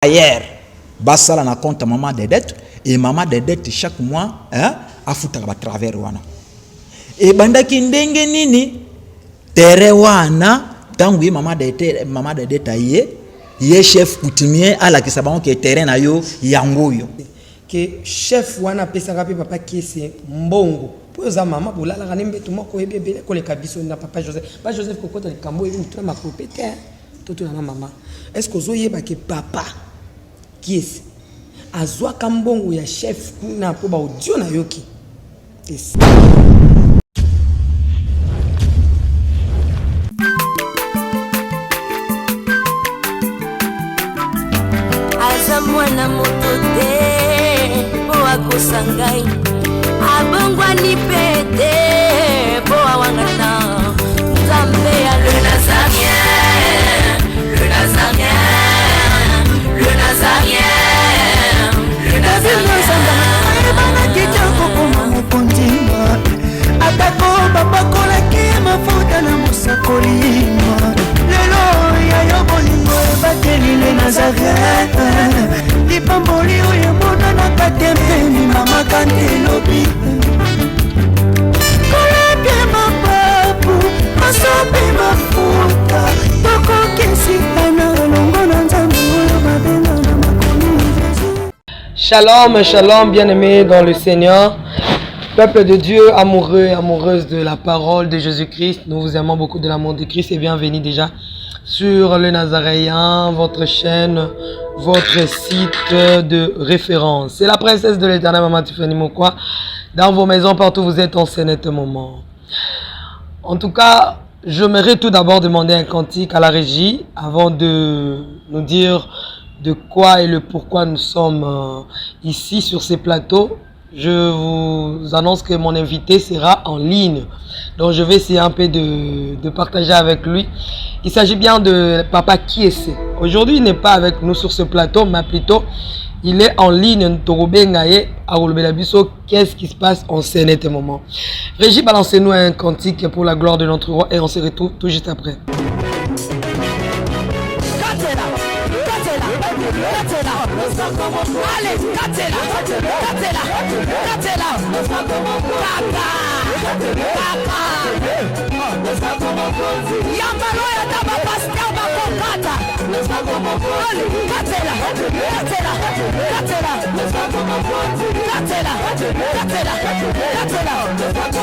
Ailleurs basala na compte ya maman Dedette et maman Dedette chaque mois hein, afutaka ba travers wana. Ebandaki ndenge nini terrain wana ntango ye maman Dedette, maman Dedette aye ye chef coutumier alakisa bango ke terrain na yo yango oyo. Ke chef wana apesaka pe papa Kiese mbongo po oza mama bolalaka ne mbetu moko oyebi ebele koleka biso na papa Joseph. Papa Joseph kokota likambo oyebi mutu na makolo pe te. Totuna na mama, est ce que ozo yeba ke papa Kiese azwaka mbongo ya chef kuna po ba audio nayoki? Aza mwana moto te po akosa ngai abongwani pe te po awangana nzambe ya le nazarien le nazarien le nazarien le nazarien ayebanaki te okokoma mokonzi atako bapakolaki ye mafuta na mosakoli lelo ya yo bolingo ebateli le nazaret lipamboli oyo emonanaka te mpe mimamaka nde elobi kolapie mapapu masopi mafuta tokokisikana elongo na nzambe oyo babenga na makomi jesus Shalom, shalom, bien-aimés dans le Seigneur. Peuple de Dieu, amoureux et amoureuses de la parole de Jésus-Christ, nous vous aimons beaucoup de l'amour de Christ et bienvenue déjà sur le Nazaréen, votre chaîne, votre site de référence. C'est la princesse de l'éternel, Maman Tiffany Mokwa, dans vos maisons, partout où vous êtes en ce net moment. En tout cas, j'aimerais tout d'abord demander un cantique à la régie avant de nous dire de quoi et le pourquoi nous sommes euh, ici sur ces plateaux. Je vous annonce que mon invité sera en ligne. Donc je vais essayer un peu de, de partager avec lui. Il s'agit bien de Papa Kiese. Aujourd'hui, il n'est pas avec nous sur ce plateau, mais plutôt il est en ligne. Torobengaye, akolobela biso, Qu'est-ce qui se passe en ce net moment Régie, balancez-nous un cantique pour la gloire de notre roi et on se retrouve tout juste après. Yambalo ya taba pasteur bakokata. Katela, katela, katela, katela, katela, katela. Kaka,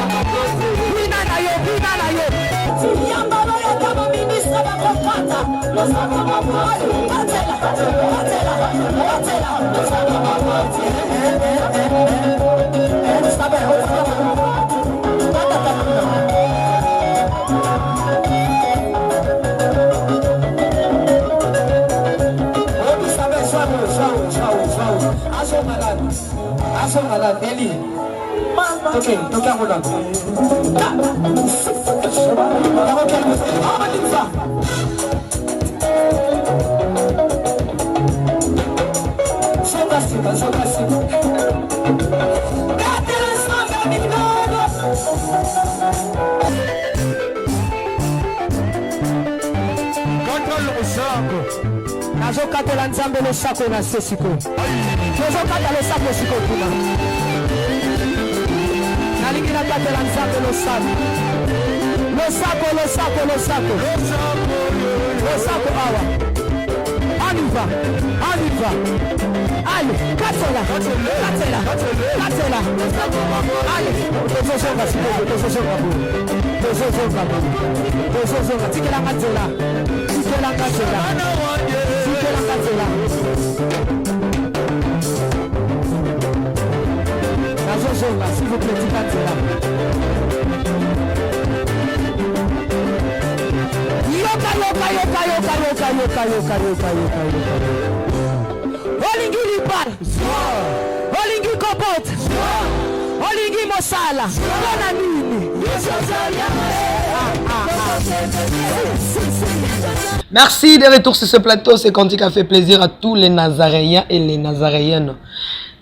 kaka. Bina na yo, bina na yo. Yambalo ya taba ministre bakokata. Katela, katela, katela. Nazokatela nzambe losako na se sikoyo tozokata losako sikoyo kuna nalingi nakatela nzambe losako losako losako losako losako awa on y va on y va allez katela katela katela allez tozozonga sikoyo tozozonga boye tozozonga boye tozozonga tikelanga nzela tikelanga nzela tikelanga nzela nazozonga s'il vous plaît tika nzela yoka yoka yoka yoka yoka yoka yoka yoka yoka yoka olingi libala olingi kobota olingi mosala mpo na nini Merci de retour sur ce plateau. Ce cantique a fait plaisir à tous les Nazaréens et les Nazaréennes.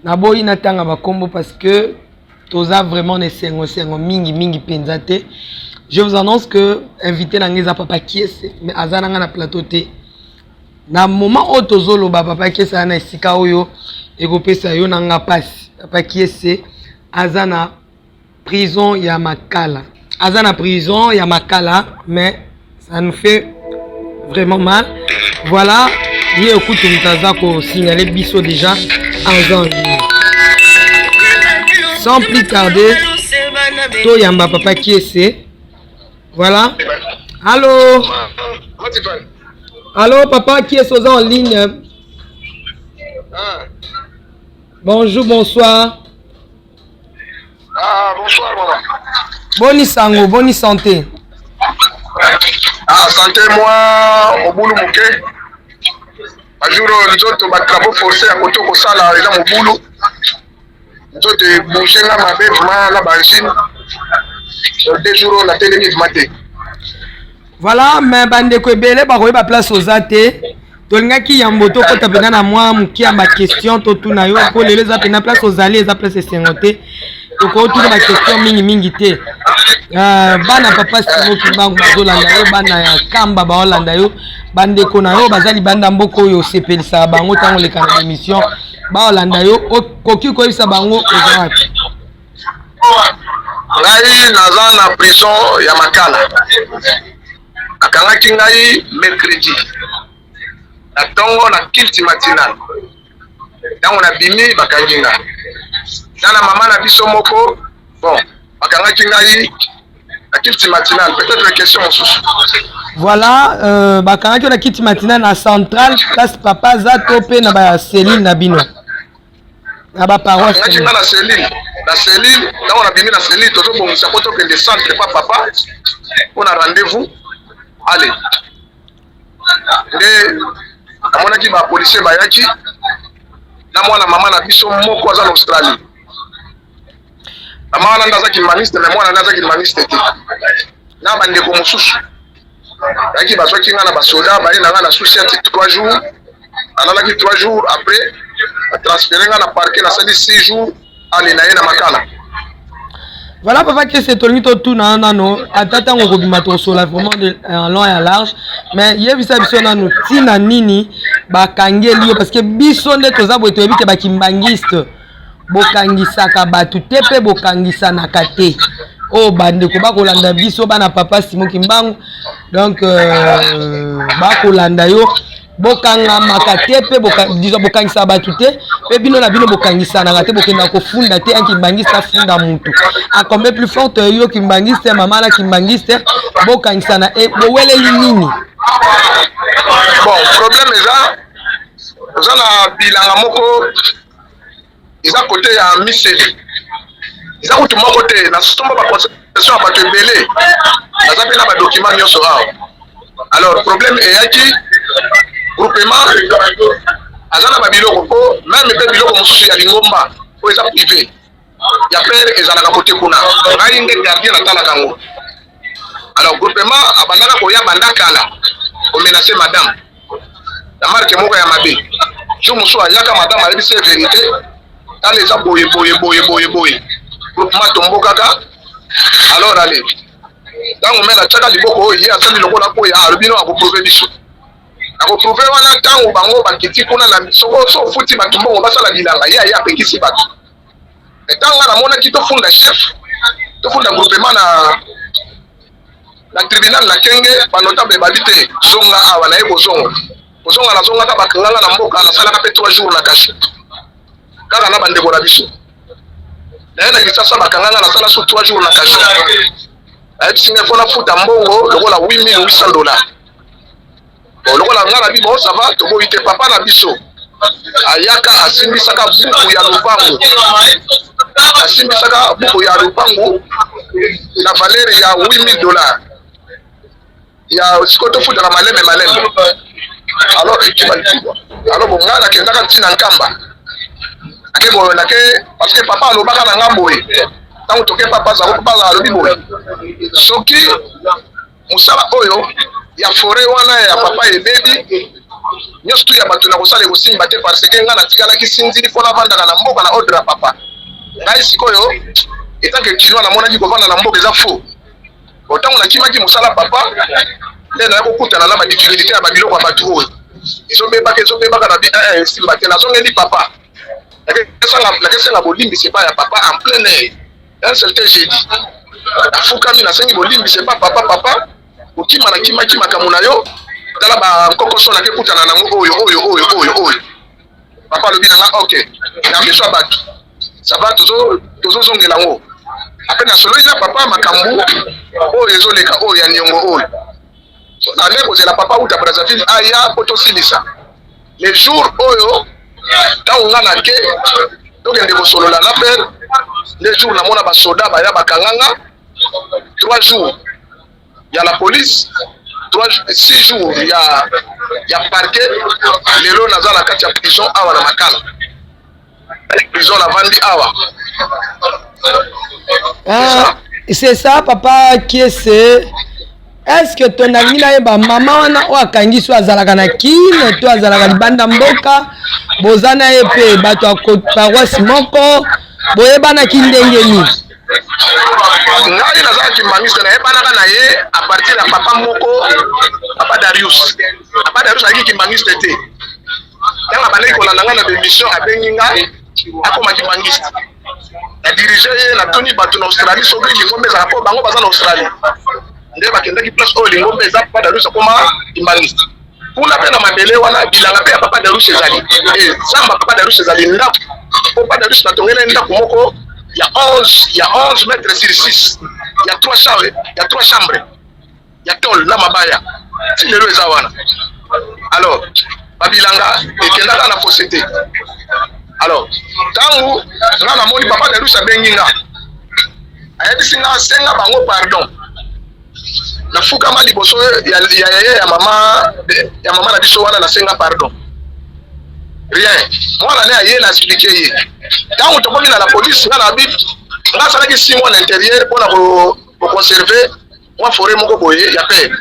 Naboyi natanga bakombo parce que toza vraiment na esengo esengo mingi mingi penza te. Je vous annonce que invité na ngai eza Papa Kiese, mais aza na ngai na plateau te. Na moment oyo tozoloba, Papa Kiese aza na esika oyo ekopesa yo na nga pasi. Papa Kiese aza na prison ya Makala. Aza na prison ya Makala, mais ça nous fait vraiment mal. Voilà, ye okutu moto aza kosignale biso déjà aza en ligne. Sans plus tarder, toyamba Papa Kiese. Voilà. Allô? Allô, Papa Kiese, oza en ligne. Bonjour, bonsoir. Ah, bonsoir, maman. Boni sango, boni santé. Ah, santé, moi, mobulu moke. Bajour oyo nzoto batravaux forcé ya koto kosala eza mobulu. Nzoto ebouge nga mabe vraiment na baangine. 2 jours oyo natelemi vraiment te. Voilà, mais bandeko ebele bakoyeba place oza te. Tolingaki yambo tokɔta mpenza na mwa moke ya baquestion totuna yo, mpo lelo eza mpenza place ozali, eza place esengo te, tokotuna baquestion mingimingi te. Bana Papa Simo Kimbangu bazolanda yo, bana ya Kamba baolanda yo, bandeko na yo baza libanda mboka oyo osepelisaka bango ntango oleka na émission baolanda yo. Okoki koyebisa bango oza wapi? Ngai naza na prison ya Makala. Akangaki ngai mercredi na ntongo na culte matinal. Ntango nabimi, bakangi ngai na na mama na biso moko. Bon, bakangaki ngai na culte matinal. Peut-être question mosusu? Voilà, bakangaki yo na culte matinal na centrale, place papa aza, to mpe na bacellule na bino, na baparoisse? Bakangaki nga na cellule, na cellule. Ntango nabimi na cellule, tozobongisa mpo tokende centre pa papa mpo na rendez-vous. Ale, nde namonaki bapolicier bayaki na mwana mama na biso moko aza na Australie. Mama wana nde aza kimbanguiste, mais mwana nde aza kimbanguiste te, na bandeko mosusu bayaki. Bazwaki nga na basoda, baye na nga na sous-ciat 3 jours. Nalalaki 3 jours, après batransfere nga na parquet, nasali 6 jours. Ale, na ye na Makala. Voilà, Papa Kiese, tolingi totuna nano, ata ntango okobima tokosola vraiment de en long et à large, mais yebisa biso nano ntina nini bakangeli yo, parce que biso nde toza boye, toyebi ke bakimbangiste bokangisaka bato te mpe bokangisanaka te. Oyo bandeko bakolanda biso, bana Papa Simo Kimbangu, donc bakolanda yo, bokangamaka te mpe disons bokangisaka bato te, mpe bino na bino bokangisanaka te, bokendaka kofunda te. Un kimbangiste afunda mutu, à combien plus forte yo kimbangiste, mama na kimbangiste, bokangisana e boweleli nini? Bon, problème eza, oza na bilanga moko eza kote ya Miseli. Eza kutu moko te, nasomba baconcession ya bato ebele, naza mpe na badocument nyonso awa. Alors problème eyaki, groupement aza na babiloko, mpo même mpe biloko mosusu ya lingomba oyo eza privé ya père ezalaka kote kuna. Ngai nde gardien, natalaka yango. Alors groupement abandaka koya banda kala komenacer madame na marke moko ya mabe. Jour mosusu ayaka, madame ayebisi ye vérité: tala, eza boye boye boye boye boye. Groupement tombokaka. Alors ale, ntango mele atiaka liboko oyo, ye asali lokola koya, alobi no, akoprouver biso, akoprouver wana. Ntango bango bakiti kuna na soko so ofuti bato mbongo basala bilanga, ye aye apekisi bato. Ntango nga namonaki tofunda chef, tofunda groupement na tribunal na Kenge, banotable babi te, zonga awa. Naye kozonga, kozonga, nazongaka, bakanganga na mboka. Nasalaka mpe 3 jours na cachot kaka na bandeko na biso. Naye na Kisasa, bakanganga, nasala su 3 jours na cachot. Ayebisi ngai mpo nafuta mbongo lokola 8800 dollars. Bon, lokola nga na bi bon, ça va, toboyi te. Papa na biso ayaka, asimbisaka buku ya lupangu, asimbisaka buku ya lupangu na valeur ya 8000 dollars ya sikoyo, tofutaka maleme maleme. Alors ekiba, alors bon, ngai nakendaka ntina Nkamba, nake boye, nake parce que papa alobaka na nga boye. Ntango toke, papa azako, papa alobi boye: soki mosala oyo ya forêt wana ya papa ebebi, nyonso tu ya bato na kosala ekosimba te, parce que ngai natikalaki sinzili mpo navandaka na mboka na ordre ya papa. Ngai sikoyo, en tant que Kinois, namonaki kovanda na mboka eza faux. Bon, ntango nakimaki mosala papa, nde naya kokutana na badifficulté ya babiloko ya bato oyo ezobebaka ezobebaka na bi eh, eh, esimba te. Nazongeli papa, nakesenga bolimbisi epai ya papa en plein air, un certain jeudi. Nafukami, nasengi bolimbisi epai papa: "Papa, kokima nakimaki makambo na yo, tala bankokoso nakekutana nango oyo oyo oyo oyo oyo." Papa alobi na nga: "Ok, na miso ya bato, ça va, tozozongela yango." Ape nasololi na papa makambo oyo ezoleka, oyo ya niongo oyo. Nande kozela papa uta Brazzaville aya po tosilisa. Le jour oyo ntango nga nake tokende kosolola na père, nde jour namona basoda baya bakanganga 3 jours ya la police, 3 6 jours ya parquet. Lelo naza na kati ya prison awa na Makala, prison navandi awa. Ah, c'est ça, papa Kiese. Est ce que tonalingi nayeba, mama wana oyo akangi so azalaka na Kine to azalaka libanda mboka? Boza na ye mpe bato ya paroisse moko? Boyebanaki ndenge nini? Ngai nazalaki kimbanguiste, nayebanaka na ye à partir ya papa moko, papa Darius. Papa Darius azalaki kimbanguiste te. Ntango abandaki kolanda ngai na bémission, abengi ngai akoma kimbanguiste, nadirige ye. Natuni bato na Australie soki lingomba ezala, mpo bango baza na Australie, nde bakendaki place oyo lingomba eza. Papa Darius akoma kimbanguiste kuna mpe na mabele wana, bilanga mpe ya papa Darius ezali, zamba papa Darius ezali, ndako po papa Darius natongeli ndako moko ya 11, ya 11 mètres sur 6, ya 3 chambres, ya 3 chambres, ya tôle na mabaya, ti lelo eza wana. Alors babilanga ekendaka na fosse te. Alors ntango nga namoni papa Darius abengi nga, ayebisi nga: "Senga bango pardon." Nafukama liboso ya ya ya mama na biso wana, nasenga pardon, rien. Mwana ne aye na expliquer ye. Ntango tokomi na la police, nga na bi nga asalaki 6 mois na intérieur mpona koconserver mwa forêt moko boye ya père.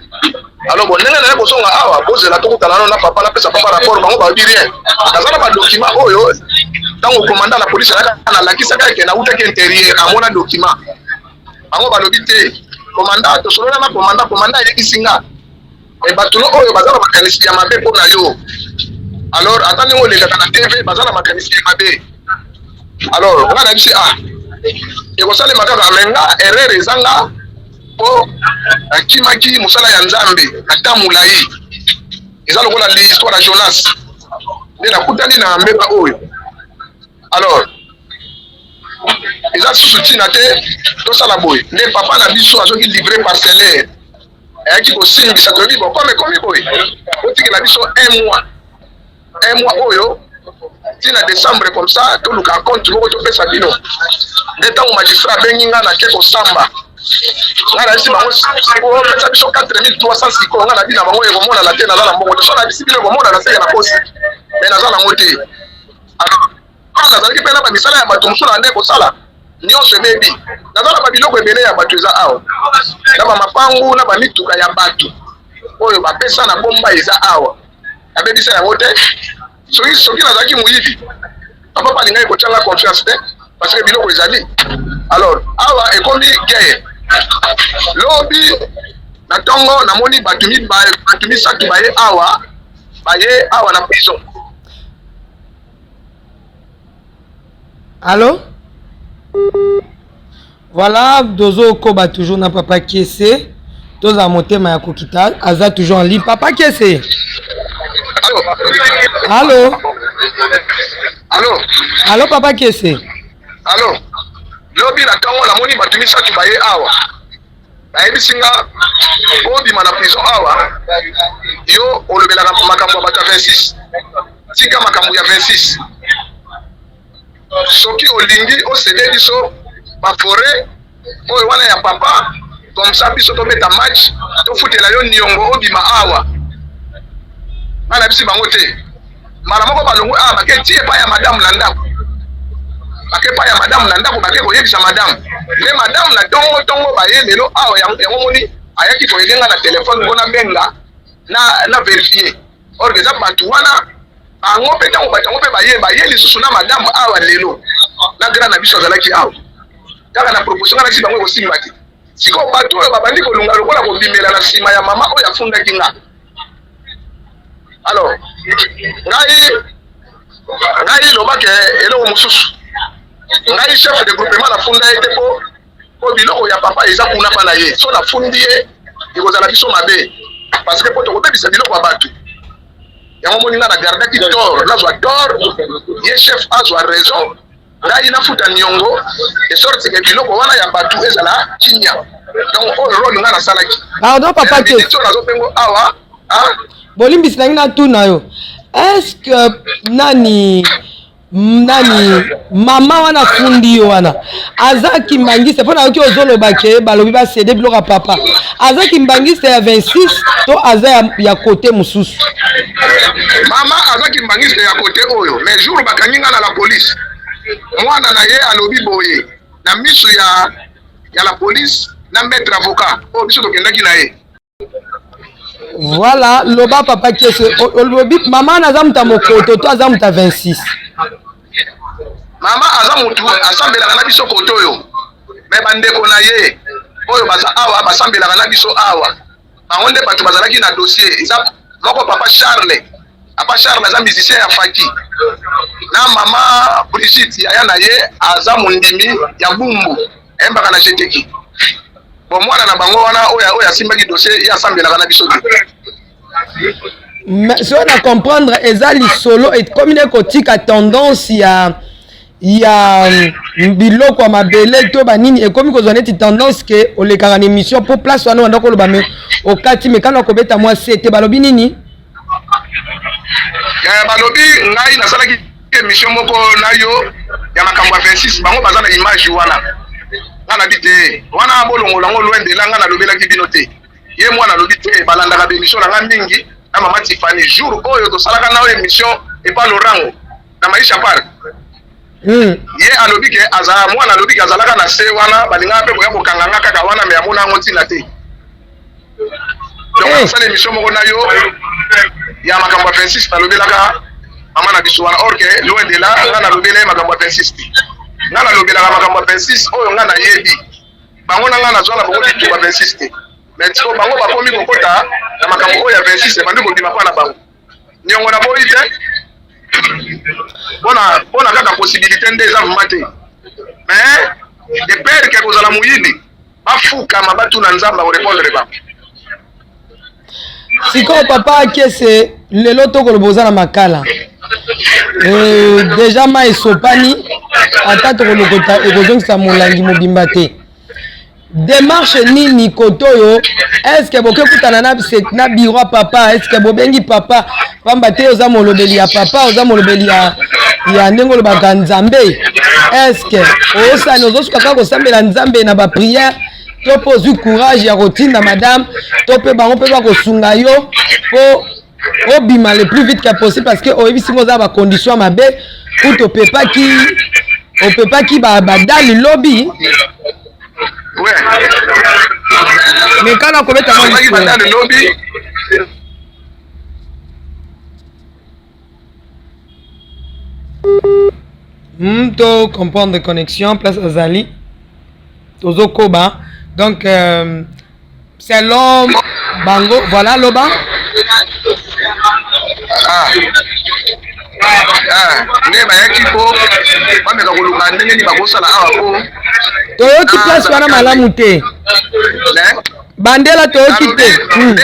Alors bon, ndenge naye kozonga awa, bozela tokutana nano na papa, napesa papa rapport. Bango balobi rien. Naza na badocument oyo ntango commandant na police alaka, nalakisaka eke nautaki intérieur, amona document. Bango balobi te. Commandant, tosolola na commandant, commandant ayebisi nga e bato no oyo baza na makanisi ya mabe mpo na yo. Alors ata ndenge olekaka na TV, baza na makanisi ya mabe. Alors nga nayebisi: "Ah, ekosalema kaka." Me nga erreur eza nga, mpo nakimaki mosala ya Nzambe ata molai. Eza lokola l'histoire ya Jonas, nde nakutani na mbeba oyo. Alors eza susu ntina te tosala boye. Nde papa na biso azoki livret parcellaire, ayaki kosimbisa. Toyebi bon, comme ekomi boye, otikela biso un mois, un mois oyo ntina décembre, comme ça toluka compte moko topesa bino. Nde ntango magistrat abengi nga, nake kosamba. Nga nayebisi bango: "Opesa biso 4300 sikoyo." Nga nabi na bango: "Ekomonana te, naza na mbongo te. So nayebisi bino ekomonana, seke na kosi, me naza nango te." Alors nazalaki mpe na bamisala ya bato mosusu na nde kosala nyonso ebebi. Naza na babiloko ebele ya bato eza awa, na bamapangu na bamituka ya bato oyo bapesa na bomba eza awa, nabebisa yango te. Soki nazalaki moyibi, papa balingaki kotyanga confiance te, parce que biloko ezali. Alors awa ekomi guerre. Lobi na ntongo namoni bato bato misato baye awa, baye awa na prison. Allo, voilà, tozokoba toujours na papa Kiese. Tozala motema ya kokita, aza toujours en ligne, papa Kiese. Allo? Allo? Allo, papa Kiese. Allo, lobi na ntongo namoni bato misato baye awa, bayebisi nga: "Obima na prison awa, yo olobelaka makambo ya bato ya 26, tika makambo ya 26. Soki olingi océder biso baforêt oyo wana ya papa, comme ça biso tobeta match, tofutela yo niongo, obima awa." Nga nayebisi bango te. Mbala moko balongwe awa, bake ti epai ya madame na ndako, bake epai ya madame na ndako, bake koyebisa madame. Nde madame na ntongo ntongo baye lelo awa. Yango moni ayaki koyede nga na telefone mpo nabenga na vérifier. Or eza bato wana, bango mpe ntango bato yango mpe baye lisusu na madame awa lelo, na grand na biso azalaki awa kaka na proposition. Nga nayebisi bango ekosimba te. Sikoyo bato oyo babandi kolunga lokola kobimela na nsima ya mama oyo afundaki nga. Alors ngai ngai loba ke eloko mosusu, ngai chef de groupement nafunda ye te mpo mpo biloko ya papa eza kuna mpa na ye. So nafundi ye ekozala biso mabe parce que mpo tokobebisa biloko ya bato. Yango moni nga na gardaki tort, nazwa tort, ye chef azwa raison, ngai nafuta niongo de sorte que biloko wana ya bato ezala kimia. Donc oyo role nga nasalaki. Pardon papa ke nazopengo awa. Bolimbisi nangi natuna yo, est ce que nani nani mama wana afundi yo wana aza kimbangiste? Mpo nayoki ozoloba ke balobi basede biloko ya papa. Aza kimbangiste ya 26 to aza ya kote mosusu? Mama aza kimbangiste ya kote oyo, mais jour bakangi nga na la police, mwana na ye alobi boye na misu ya la police na maître avocat oyo biso tokendaki na ye. Voilà, loba papa Kiese, olobi mama aza moto ya mokoto to aza moto ya 26? Mama aza motu asambelaka na biso koto oyo, me bandeko na ye oyo baza awa basambelaka na biso awa, bango nde bato bazalaki na dossier. Eza moko papa Charles, papa Charles aza musicien ya Faki, na mama Brigitte yaya na ye aza mondimi ya Bumbu, ayembaka na Jeteki. Bon, mwana na bango wana oyo asimbaki dossier, ye asambelaka na biso te. Mais soki na comprendre, eza lisolo ekomi nde kotika tendance ya biloko ya mabele to banini, ekomi kozwa neti tendance ke olekaka na émission mpo place wana wanda koloba me okati mekano kobeta mwa se te. Balobi nini? Balobi ngai nasalaki émission moko na yo ya makambo ya 26, bango baza na image wana. Nga nabi te, wana bolongola yango, loin de là, nga nalobelaki bino te. Ye mwana alobi te, balandaka baémission na nga mingi na mama Tiffany. Jour oyo tosalaka na oyo émission epa Lorango na Maisha Park, ye alobi ke azala mwana, alobi ke azalaka na se wana, balingaka mpe koya kokanga nga kaka wana, me amona yango ntina te. Donc asala émission moko na yo ya makambo ya 26, nalobelaka mama na biso wana. Or ke loin de là, nga nalobela ye makambo ya 26 te. Nga nalobelaka makambo ya 26 oyo nga nayebi bango na nga nazwa na bango bitumba 26 te. Mais siko bango bakomi kokota na makambo oyo ya 26, ebandi kobima mpa na bango. Niongo na boyi te, mpona kaka possibilité nde eza vraimen te, mais de peur ke kozala moyibi, bafukama batuna Nzambe akorépondre bango. Sikoyo papa Akese, lelo tokoloba oza na makala deja mai esopani, ata tokolokota ekozongisa molangi mobimba te. Démarche nini kote oyo? Est-ce boke kutana na bureau ya papa? Est-ce bobengi papa? Pamba te oza molobeli ya papa, oza molobeli ya ndenge olobaka Nzambe. Est-ce osani ozosuka kaka kosambela Nzambe na baprière, to mpe ozwi courage ya kotinda madame to mpe bango mpe bakosunga yo mpo obima le plus vite que possible? Parce que oyebisi ngo oza bacondition ya mabe, kutu opepaki badali lobi. Mais kana kobeta mwa lisolo. Lobi. To comprendre connexion place azali, tozokoba. Donc selon bango, voilà, loba. Ah. Ah, nde bayaki mpo bameka koluka ndenge nini bakosala awa mpo Toyoki place wana malamu te, bandela, toyoki te. Nde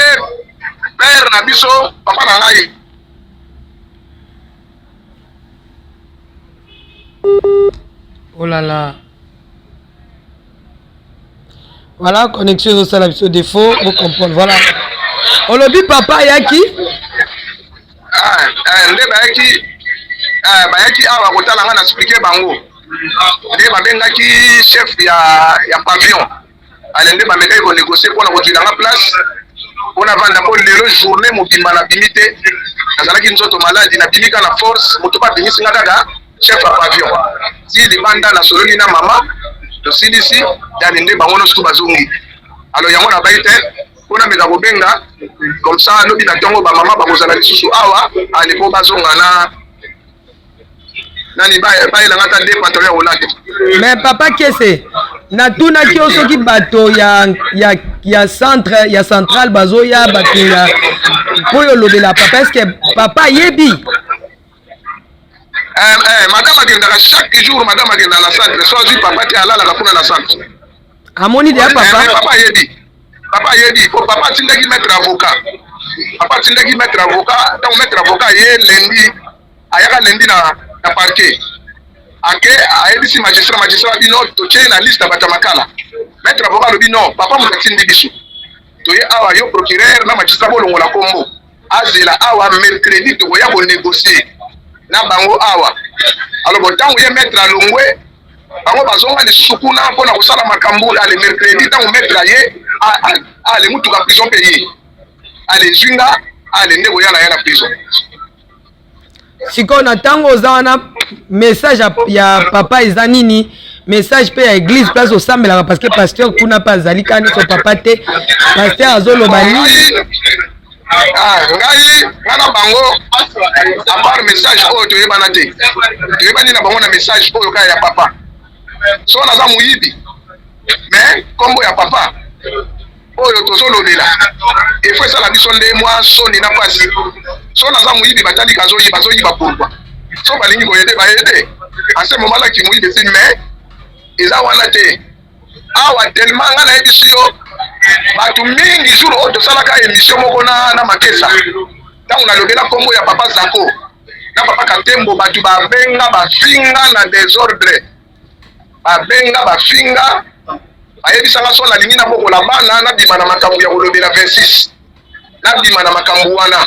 père na biso, papa na ngai. Oh là là, voilà, connexion ezosala biso défaut, bocomprendre. Voilà, olobi papa ayaki. Ah, ah, nde bayaki, ah, bayaki awa kotala nga, na expliquer bango nde babengaki chef ya pavillon. Ale nde bamekaki konégocie mpona kozwila nga place mpona vanda, mpo lelo journée mobimba nabimi te, nazalaki nzoto maladi, nabimi kaka na force. Moto mpe abimisi nga kaka chef ya pavillon ti libanda. Nasololi na mama, tosilisi yani nde bango nyonso bazongi. Alors yango nabai te mpona meka kobenga comme ça lobi na ntongo bamama bakozala lisusu awa. Ale mpo bazonga na nani, bayelanga ata de pantalon ya kolata. Mais papa Kese, Natunaki yo soki bato ya, ya, ya centre ya centrale bazoya, bato ya mpo oyo olobela papa, est-ce papa ayebi? Madame akendaka chaque jour, madame akendaka na centre, so azwi papa te, alalaka kuna na centre. Amoni deya papa? Papa ayebi, papa ayebi, po papa atindaki maître avocat, papa atindaki maître avocat. Ntango maître avocat ye lundi, ayaka lundi na parquet, ake ayebisi magistrat, magistrat bino totie na liste ya bato ya Makala. Maître avocat alobi non, papa moto atindi biso, toye awa, yo procureur na magistrat bolongola kombo, azela awa, mercredi tokoya konégocier na bango awa. Alors bon, ntango ye maître alongwe, bango bazonga lisusu kuna mpona kosala makambo. Ale, mercredi ntango maître aye, ale mutuka prison mpe ye ale zwi nga, ale nde koya na ye na prison. Sikoyo na ntango oza wana, message ya papa eza nini? Message mpe ya église place osambelaka, parce que pasteur kuna mpe azali kaka nyonso papa te, pasteur azoloba nini? Ngai, nga na bango, à part message oyo toyebana te, toyebani na bango na message oyo kaka ya papa. So naza moyibi, mais nkombo ya papa oyo tozolobela efo esala biso nde mwa soni na mpasi. So naza moyibi, batalika azoyiba, azoyiba pourquoi? So balingi koyede, bayede en ce moment là ki moyibi esi, mais eza wana te awa. Tellement nga nayebisi yo, bato mingi, jour oyo tosalaka émission moko na Makesa, ntango nalobela nkombo ya papa Zako na papa Katembo, bato babenga, bafinga na désordre, babenga, bafinga, bayebisanga so nalingi nabokola bana, nabima na makambo ya kolobela 26, nabima na makambo wana.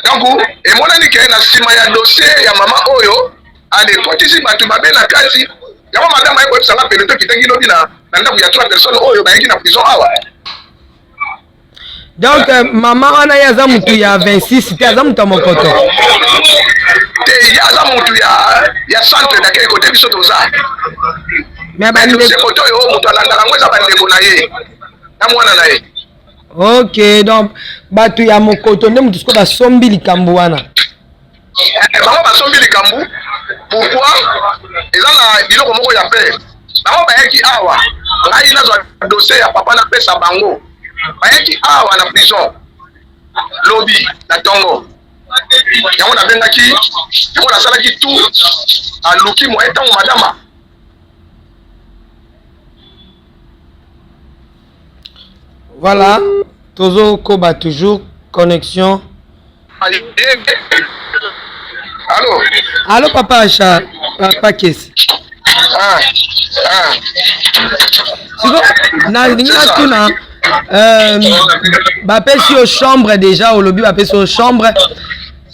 Donc emonani ke na nsima ya dossier ya mama oyo alekotisi bato mabe na kati yango. Madame aye koyebisanga pene, tokitaki lobi na ndako ya trois personnes oyo bayaki na prison awa. Donc mama wana, ye aza mutu ya 26 te, aza mutu ya Mokoto? Te, ye aza mutu ya centre d'accueil kote biso toza. Mais dossier kote oyo moto alandaka yango eza bandeko na ye na mwana na ye. Ok, donc bato ya Mokoto nde motu sikoyo basombi likambo wana? Bango basombi likambo. Pourquoi? Eza na biloko moko ya pere. Bango bayaki awa, ngai nazwa dossier ya papa, napesa bango. Bayaki awa na prison lobi na ntongo. Yango nabengaki yango, nasalaki tout, aluki moye ntango madama. Voilà, tozokoba toujours connexion. Allo? Allo, papa Acha, papa Kesi. Ah, ah. Siko nalingi natuna, bapesi yo chambre déjà, olobi bapesi yo chambre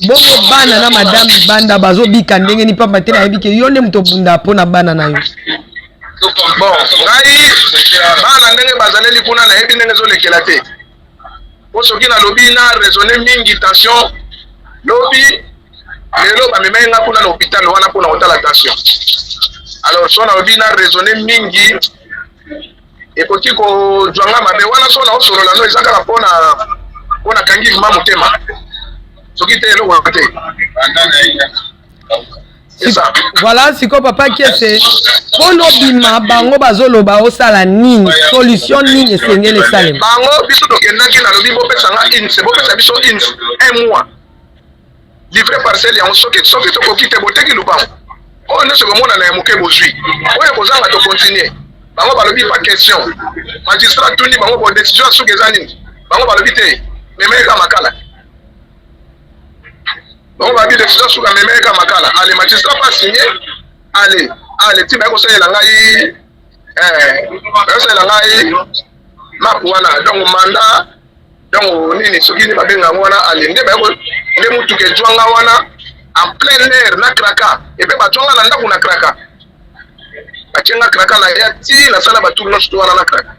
bongo, bana na madame libanda bazobika ndenge nini? Pamba te nayebi ke yo nde moto obunda mpo na bana na yo. Bon, ngai bana ndenge bazaleli kuna, nayebi ndenge ezolekela te, po soki nalobi na raisonne mingi, tension. Lobi, lelo bamemaki nga kuna na hôpital wana mpona kotala tension. Alors so nalobi na raisonne mingi, ekoki kozwa nga mabe wana. So naosolola no, eza kaka mpona kangi vraimen motema, soki te eloko te. Voilà, sikoyo papa Kiese, mpo obima, bango bazoloba osala nini? Solution nini esengeli esalema? Bango, biso tokendaki, nalobi bopesa nga ins, bopesa biso ins un mois, livre parcelle yango. Soki tokoki te, boteki lupango oyo nyonso komonana ya moke bozwi, oyo kozanga, tocontinue. Bango balobi pas question. Magistrat tuni bango bo décision ya suki eza nini? Bango balobi te, memeka Makala. Bango babi décision suka, memeka Makala. Ale, magistrat pas signé. Ale, ale ti baye kosalela ngai, baye kosalela ngai map wana, donc mandat, donc nini, soki nini babenga yango wana. Ale, nde baye nde mutuka ezwanga wana en plein air na kraka, epe bazwanga na ndako na kraka, batienga kraka na ya ti nasala batour nyonso to wana na kraka,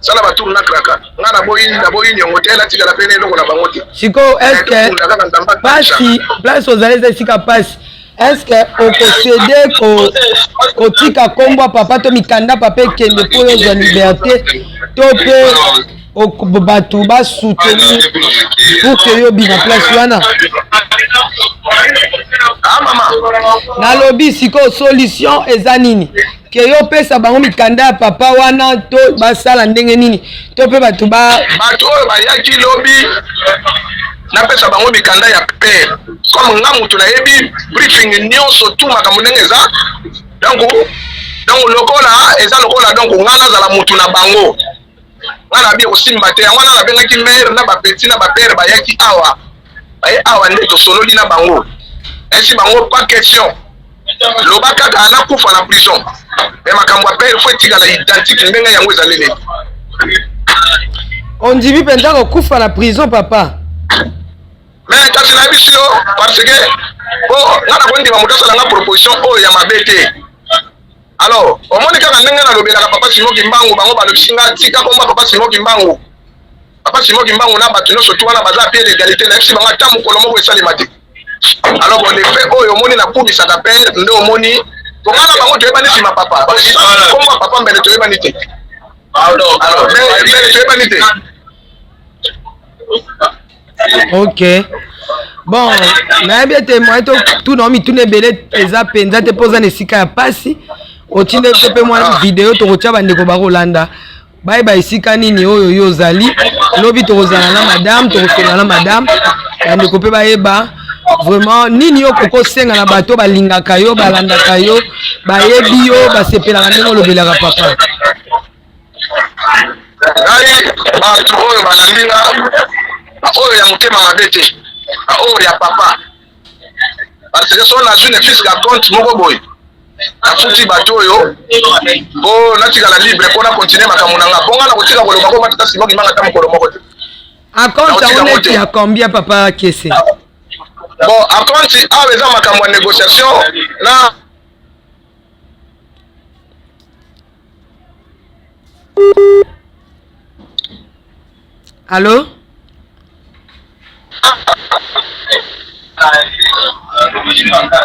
sala batour na kraka. Nga naboyi, naboyi niongo te, natikala pene eloko na bango te. Sikoyo, est-ce pasi place ozali eza esika pasi, est-ce okocéder kotika nkombo ya papa to mikanda papa ekende mpo oyo ozwa liberté, to mpe bato basoutenir pour que yo obima place wana? Ah, mama. Nalobi sikoyo solution eza nini? Ke yo opesa bango mikanda ya papa wana to basala ndenge nini? To mpe bato ba Bato oyo bayaki lobi napesa bango mikanda ya père comme nga mutu nayebi briefing nyonso tout makambo ndenge eza donc donc lokola eza lokola donc nga nazala mutu na bango nga na bi ekosimba te yango wana nabengaki mare na bapeti na bapere bayaki awa baye awa nde tosololi na bango esi bango pas question loba kaka nakufa na prison me makambo ya pere fo etikala identique ndenge yango ezaleli. Ondimi mpenza kokufa na prison papa? Me kasi nayebisi yo parce que po nga nakondima moto asala nga proposition oyo ya mabe te. Alors omoni kaka ndenge nalobelaka papa Simon Kimbangu, bango balobisi nga tika komba papa Simon Kimbangu. Papa Simon Kimbangu na bato nyonso tu wana baza pied d'égalité, nayebisi bango ata mokolo moko esalema te. Alors bon effet oyo omoni nakumisaka père nde omoni po nga na bango toyebani nsima papa kombo ya papa mbele toyebani te. Alors mbele toyebani te. Ok, bon, nayebi ete moyen totuna mituna ebele eza mpenza te mpo oza na esika ya mpasi. Otinde biso mpe mwa video, tokotya bandeko bakolanda bayeba esika nini oyo yo ozali. Lobi tokozala na madame, tokosolola na madame, bandeko mpe bayeba vraiment nini yo kokosenga na bato balingaka yo, balandaka yo, bayebi yo, basepelaka ndenge olobelaka papa. Ngai bato oyo balandi nga, oyo ya motema mabe te, oyo ya papa, parce que so nazwi ne fils ka compte moko boye nafuti bato oyo mpo natikala libre mpo na continue makambo na nga, mpo nga nakotika koloba ko matata Simon Kimbangu ata mokolo moko te. Acompte yango neti ya combien, papa Kese? Bon, acompte awa eza makambo ya négociation na Allo?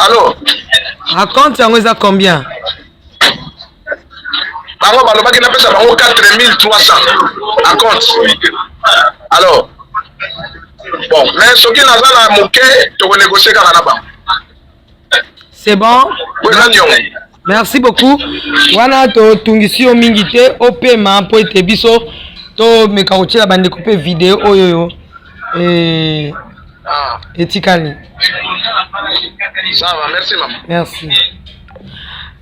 Allo? Acompte yango eza combien? Bango balobaki napesa bango 4300 acompte. Alors bon, mais soki naza na moke tokonégocie kaka na bango. C'est bon. Merci beaucoup. Wana totungisi yo mingi te, opema mpo ete biso tomeka kotiela bandeko mpe video oyo yo eh, etikali. Ça va, merci maman. Merci.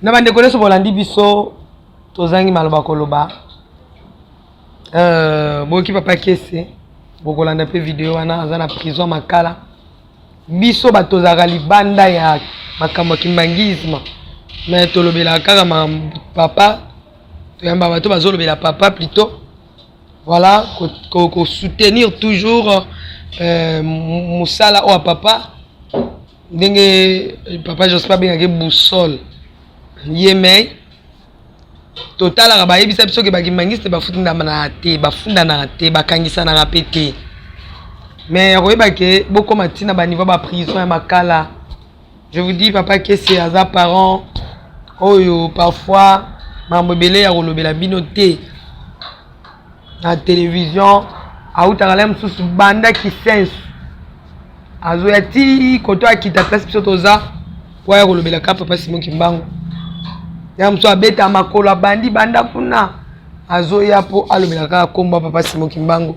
Na bandeko nyonso bolandi biso, tozangi maloba koloba. Boyoki papa Kese, bokolanda mpe video wana, aza na prison Makala. Biso bato tozalaka libanda ya makambo ya kimbanguisme, mais tolobelaka kaka papa, toyamba bato bazolobela papa plutôt, voilà, kosoutenir toujours mosala oyo ya papa, ndenge papa Jospin abengaki boussole ye. Mais totalaka, bayebisa biso ke bakimbangiste bafundanaka te, bafundanaka te, bakangisanaka mpe te. Mais ya koyeba ke bokóma ntina baniveau baprison ya Makala, je vous dis, papa Kese aza parent oyo parfois makambo ebele ya kolobela bino te na télévision. Autaka la mosusu banda Kisensu, azoya ti koto akita place biso toza po aya kolobela ka papa Simon Kimbangu. Ya mosusu abeta makolo, abandi banda kuna, azoya mpo alobela kaka kombo ya papa Simon Kimbangu.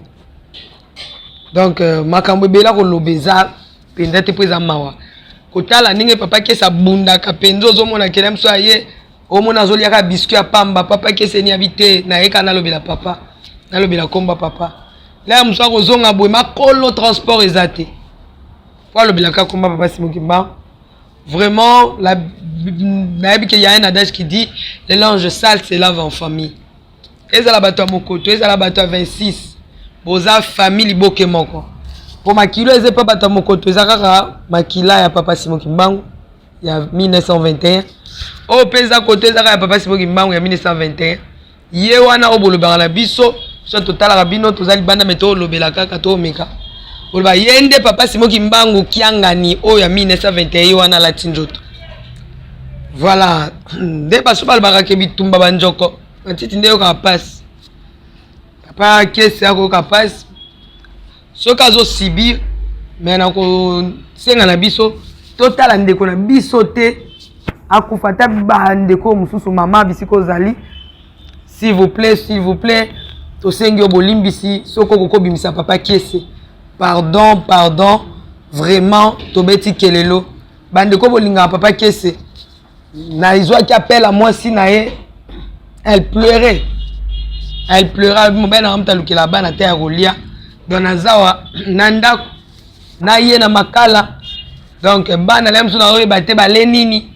Donc makambo ebele akoloba eza mpenza te, mpo eza mawa kotala ndenge papa Kese abundaka mpenza. Ozomona kele mosusu aye, omona azoliaka biscuit ya pamba. Papa Kese ni abi te, nayeka nalobela papa, nalobela kombo papa. La mosusu akozonga boye makolo, transport eza te, po alobelaka kombo papa Simon Kimbangu. Vraiment, la nayebi ke y a un adage qui dit: les linges sales se lavent en famille. Ezala bato ya mokoto, ezala bato ya 26, boza famille liboke moko, po makilo eza epa bato ya mokoto, eza kaka makila ya papa Simon Kimbangu ya 1921. Oyo mpe eza koto, eza kaka ya papa Simon Kimbangu ya 1921. Ye wana oyo bolobaka na biso, so totalaka bino, toza libanda, me tolobela kaka, tomeka koloba ye nde papa Simon Kimbangu Kiangani oyo ya 1921. Ye wana alati nzoto, voilà nde baso balobaka ke bitumba banjoko matiti nde yokaka mpasi. Papa Kese akoyoka mpasi soki azosubir, me na kosenga na biso. Totala ndeko na biso te akufa, ata bandeko mosusu mama bisika ozali, s'il vous plaît, s'il vous plaît, tosengi yo bolimbisi soki okoki kobimisa papa Kiese. Pardon, pardon, vraiment tobeti kelelo. Bandeko bolingaka papa Kiese, na ezwaki appel ya mwasi na ye, elle pleurait, elle pleurait. Mobali nanga moto alukela bana te ya kolia, donc nazawa na ndako na ye na makala. Donc bana na ye mosusu naoyeba te bale nini,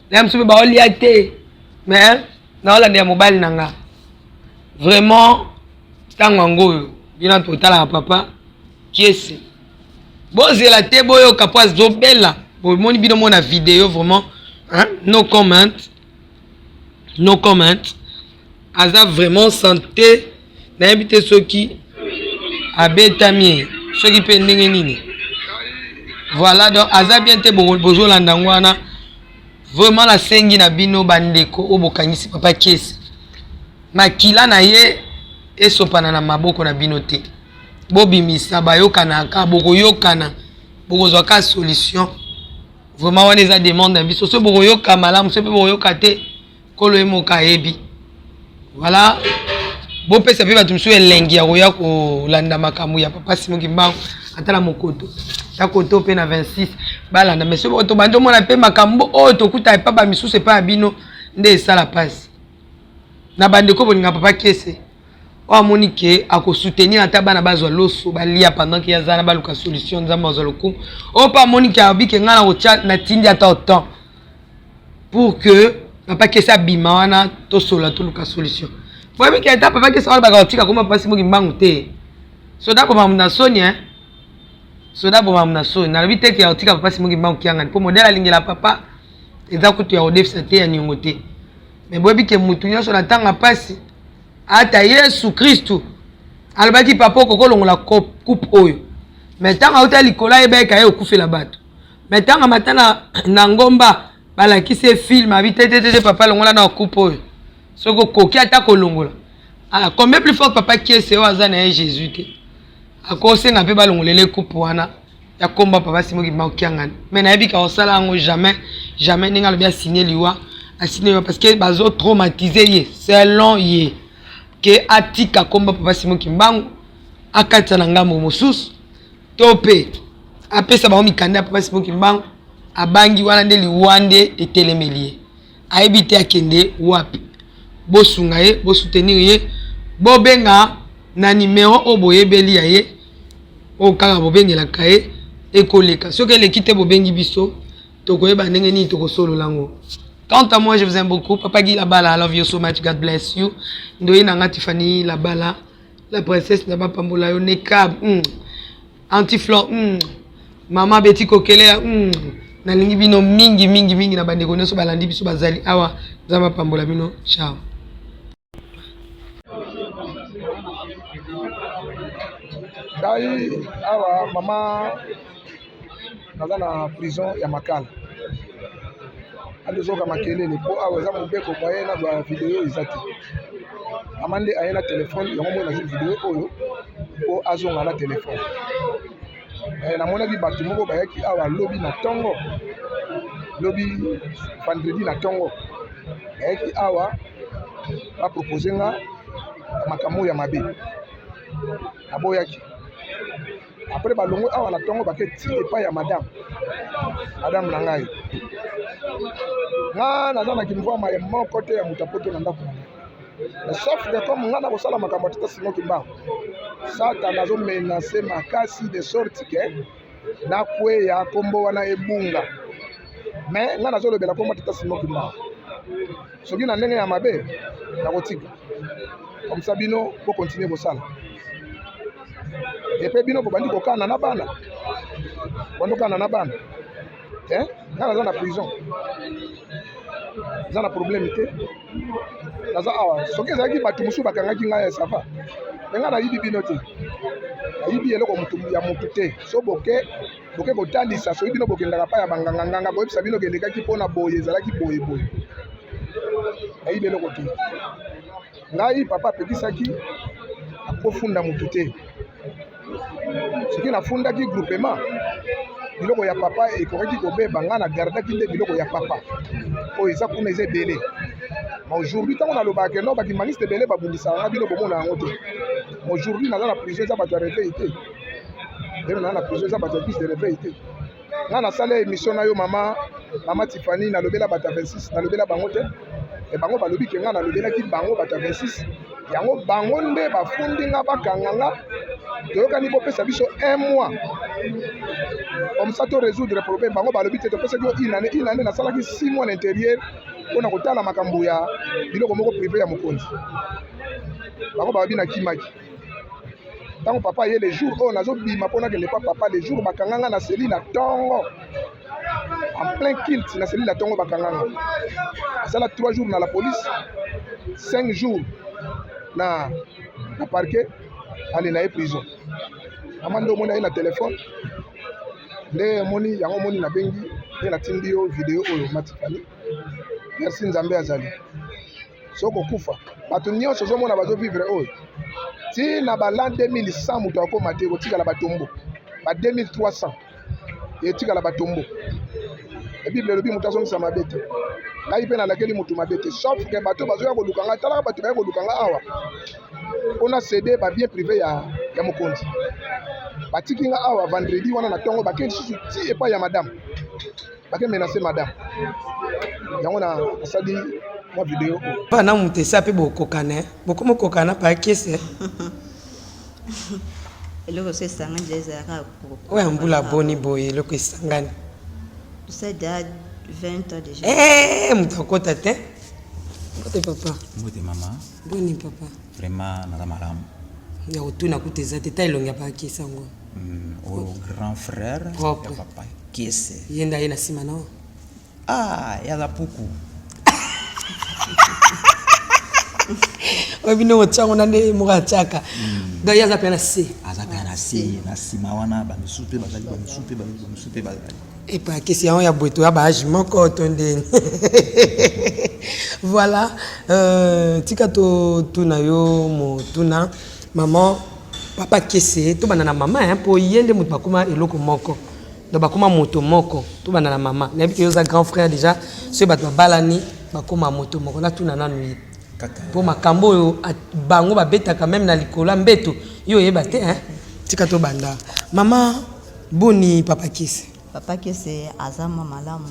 na ye mosusu mpe baolia te, mais naolanda ya mobali na nga. Vraiment ntango yango oyo bino totalaka papa Kiese, bozela te, boyoka mpo azobela. Bomoni bino mona video, vraiment, hein? No comment, no comment. Aza vraiment santé, nayebi te soki abetami ye, soki mpe ndenge nini. Voilà, donc aza bien te. Bozolanda yango wana. Vraiment nasengi na bino bandeko oyo bokangisi papa Kiese, makila na ye esopana na maboko na bino te. Bobimisa, bayokanaka, bokoyokana, bokozwa ka solution. Vraiment wana eza demande na biso. Soki bokoyoka malamu, soki mpe bokoyoka te, nkolo ye moko ayebi. Voilà, bopesa mpe bato mosusu elengi ya koya kolanda makambo ya papa Simon Kimbangu, ata na mokoto ta koto mpe na 26 balanda. Mais soki tobandi omona mpe makambo oyo tokuta epa bamisusu, epai ya bino nde esala mpasi. Na bandeko bolinga papa Kiese, oyo amoni ke akosoutenir ata bana bazwa loso balia pendant ke aza na, baluka solution, Nzambe azwa lokumu. Oyo mpe amoni ke abi ke ngai nakotya, natindi ata autant pour que papa Kiese abima wana, tosola, toluka solution. Boyebi ke ata papa Kiese wana baka kotika koma papa Simon Kimbangu te, soda boma na soni, hein? Soda boma na soni. Nalobi te ke ya kotika papa Simon Kimbangu kiangani, mpo modele alingela papa eza kutu ya kodefisa te, ya niongo te. Me boyebi ke mutu nyonso na ntanga mpasi, ata Yesu Kristu alobaki: "Papa, okoki kolongola coupe oyo." Me ntango auta likolo, ayebaki ye okufela bato. Me ntango amata na ngomba, balakisi ye film, abi: "Te, te, te, te, papa, longola na coupe oyo soki okoki ata kolongola." Ah, combien plus fort papa Kiese oyo aza na ye Jésus te, akosenga mpe balongolele coupe wana ya komba papa Simon Kimbangu Kiangani. Mais nayebi ka kosala yango jamais, jamais. Ndenge alobi asigne liwa, asigne liwa, parce que bazotraumatize ye selon ye ke atika komba papa Simon Kimbangu, akatisa na ngambo mosusu, to mpe apesa bango mikanda ya papa Simon Kimbangu. Abangi wana nde liwa nde etelemeli ye, ayebi te akende wapi. Bosunga ye, bosoutenir ye, bobenga na nimero oyo boyebeli ya ye, oyo kaka bobengelaka ye, ekoleka. Soki eleki te, bobengi biso, tokoyeba ndenge nini tokosolola yango. Quant à moi, je vous aime beaucoup. Papa Guy Labala, I love you so much. God bless you. Ndoyi nanga Tiffany Labala, la princesse na bapambola yo. Nekab, Antiflore, Mama Betty Kokelea, Nalingi bino mingi mingi mingi. Na bandeko nyonso balandi biso bazali awa, Nzambe apambola bino. Ciao. Ngai awa, mama, naza na prison ya Makala. Andi ozoyoka makelele mpo awa eza mobeko, moyen nazwa video eza te. Mama nde aye na telefone yango, moi nazwi video oyo mpo azonga na telefone. Namonaki bato moko bayaki awa lobi na ntongo, lobi vendredi na ntongo, bayaki awa bapropose nga makambo ya mabe, naboyaki. Après balongwe awa na ntongo, bake ti epai ya madame na ngai. Nga naza na kimvwama ya moko te ya moto apoto na ndako na ngai, mais sauf que comme nga na kosala makambo ya tata Simon Kimbangu, Satana azomenace makasi de sorte ke nakweya, nkombo wana ebunga. Mais nga nazolobela nkombo ya tata Simon Kimbangu, soki na ndenge ya mabe, nakotika comme ça bino bokontinue kosala. Epe bino bobandi kokana na bana, bandi kokana na bana te. Nga naza na prison, eza na problème te, naza awa. Soki ezalaki bato mosusu bakangaki ngai, ça va, me ngai nayibi bino te, nayibi eloko mutu ya mutu te. So boke kotalisa, soki bino bokendaka pa ya banganganganga, koyebisa bino kelekaki mpona boye, ezalaki boye boye, nayibi eloko te. Ngai papa apekisaki akofunda mutu te. Soki nafundaki groupement, Biloko ya papa ekokaki kobeba, ngai na gardaki nde biloko ya papa oyo eza kuna eza ebele. Mais aujourd'hui ntango nalobaka ke non, bakimbanguiste ebele babundisaka nga, bino bomona yango te. Mais aujourd'hui naza na prison, eza bato ya réveil te. Lelo naza na prison, eza bato ya église de réveil te. Nga nasala émission na yo mama, mama Tiffany, nalobela bato ya 26, nalobela bango te. E bango balobi ke nga nalobelaki bango bato ya 26, yango bango nde bafundi nga, bakanga nga. Toyokani bopesa biso un mois comme ça to résoudre problème. Bango balobi te, topesaki yo une année. Une année, nasalaki 6 mois na intérieur mpona kotala makambo ya biloko moko privé ya mokonzi. Bango balobi nakimaki. Ntango papa ye, le jour oyo nazobima mpo nakende pa papa, le jour bakanga nga na cellule na ntongo, en plein culte na cellule na ntongo bakanga nga. Asala 3 jours na la police, 5 jours na parquet, ale na ye prison. Mama nde omoni aye na telefone nde omoni yango, omoni nabengi nde natindi yo video oyo. Matifani, merci, Nzambe azali. Soki okufa, bato nyonso ozomona bazovivre oyo ti na ba l'an 2100, moto akóma te, kotikala batombo ba 2300, etikala batombo. E Bible elobi moto azongisa mabe te. Ngai mpe nalakeli moto mabe te, sauf ke bato bazoya koluka ngai. Talaka bato baye koluka ngai awa mpona céder babien privé ya mokonzi. Batiki nga awa vendredi wana na ntongo, bakei lisusu ti epai ya madame, bake menace madame. Yango na nasali mwa video oyo. Mpa na moto esa mpe bokokana, bokoma okokana pa kese. Eloko so esangani deja, ezalaka. Oyo ya mbula boni boye, eloko esangani. Ça déjà 20 ans déjà. Eh, moto akota te. Mbote papa. Mbote mama. Boni papa? Vraiment naza malamu. Ya kotuna kuta eza te, ta elongi ya pakese yango. Oyo grand frère Propre. ya papa Kiese. Ye nde aye na nsima nao. Ah, yaza puku. Oyo bino kotiango na nde moko atiaka, donc ye aza mpe na se. Aza mpe na se, na nsima wana bamisusu mpe bazali, bamisusu mpe bazali, bamisusu mpe bazali. Epa kesi yango ya boye, toya baage moko to ndeni. Voilà, tika totuna yo motuna, mama. Papa Kese, tobanda na mama hein, mpo ye nde moto bakóma eloko moko, donc bakóma moto moko. Tobanda na mama. Nayebi ke yo oza grand frère déjà. Soki bato babalani, bakóma moto moko. Natuna nanu ye kaka mpo makambo oyo bango babetaka meme na likolo ya mbeto, yo oyeba te hein. Tika tobanda. Mama, boni papa Kese? Papa Kese aza mwa malamu,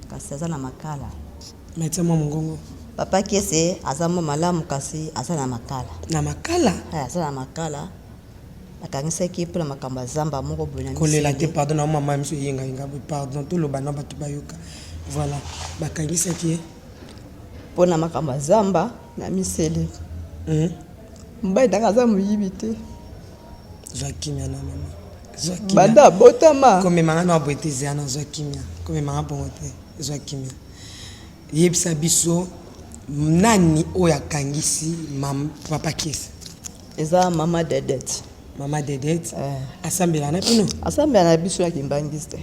kasi aza na makala. Matia mwa mongongo. Papa Kese aza mwa malamu, kasi aza na makala. Na makala? Eh, aza na makala. Bakangisaki ye mpona makambo ya zamba moko boye na Kolela te. Misele. Pardon na mama miso eyengayenga boye, pardon, toloba na bato bayoka. Voilà, bakangisaki ye mpona makambo ya zamba na Misele. Mobali nanga aza moyibi te. Zwa kimia na mama, zwa kimia. Banda abotama. Komemanga na boye te, zela na zwa kimia. Komemanga bongo te, zwa kimia. Yebisa biso nani oyo akangisi papa Kese? Eza mama Dedet. Mama Dedet? Eh. Asambela na bino? Asambela na biso ya kimbangisi te.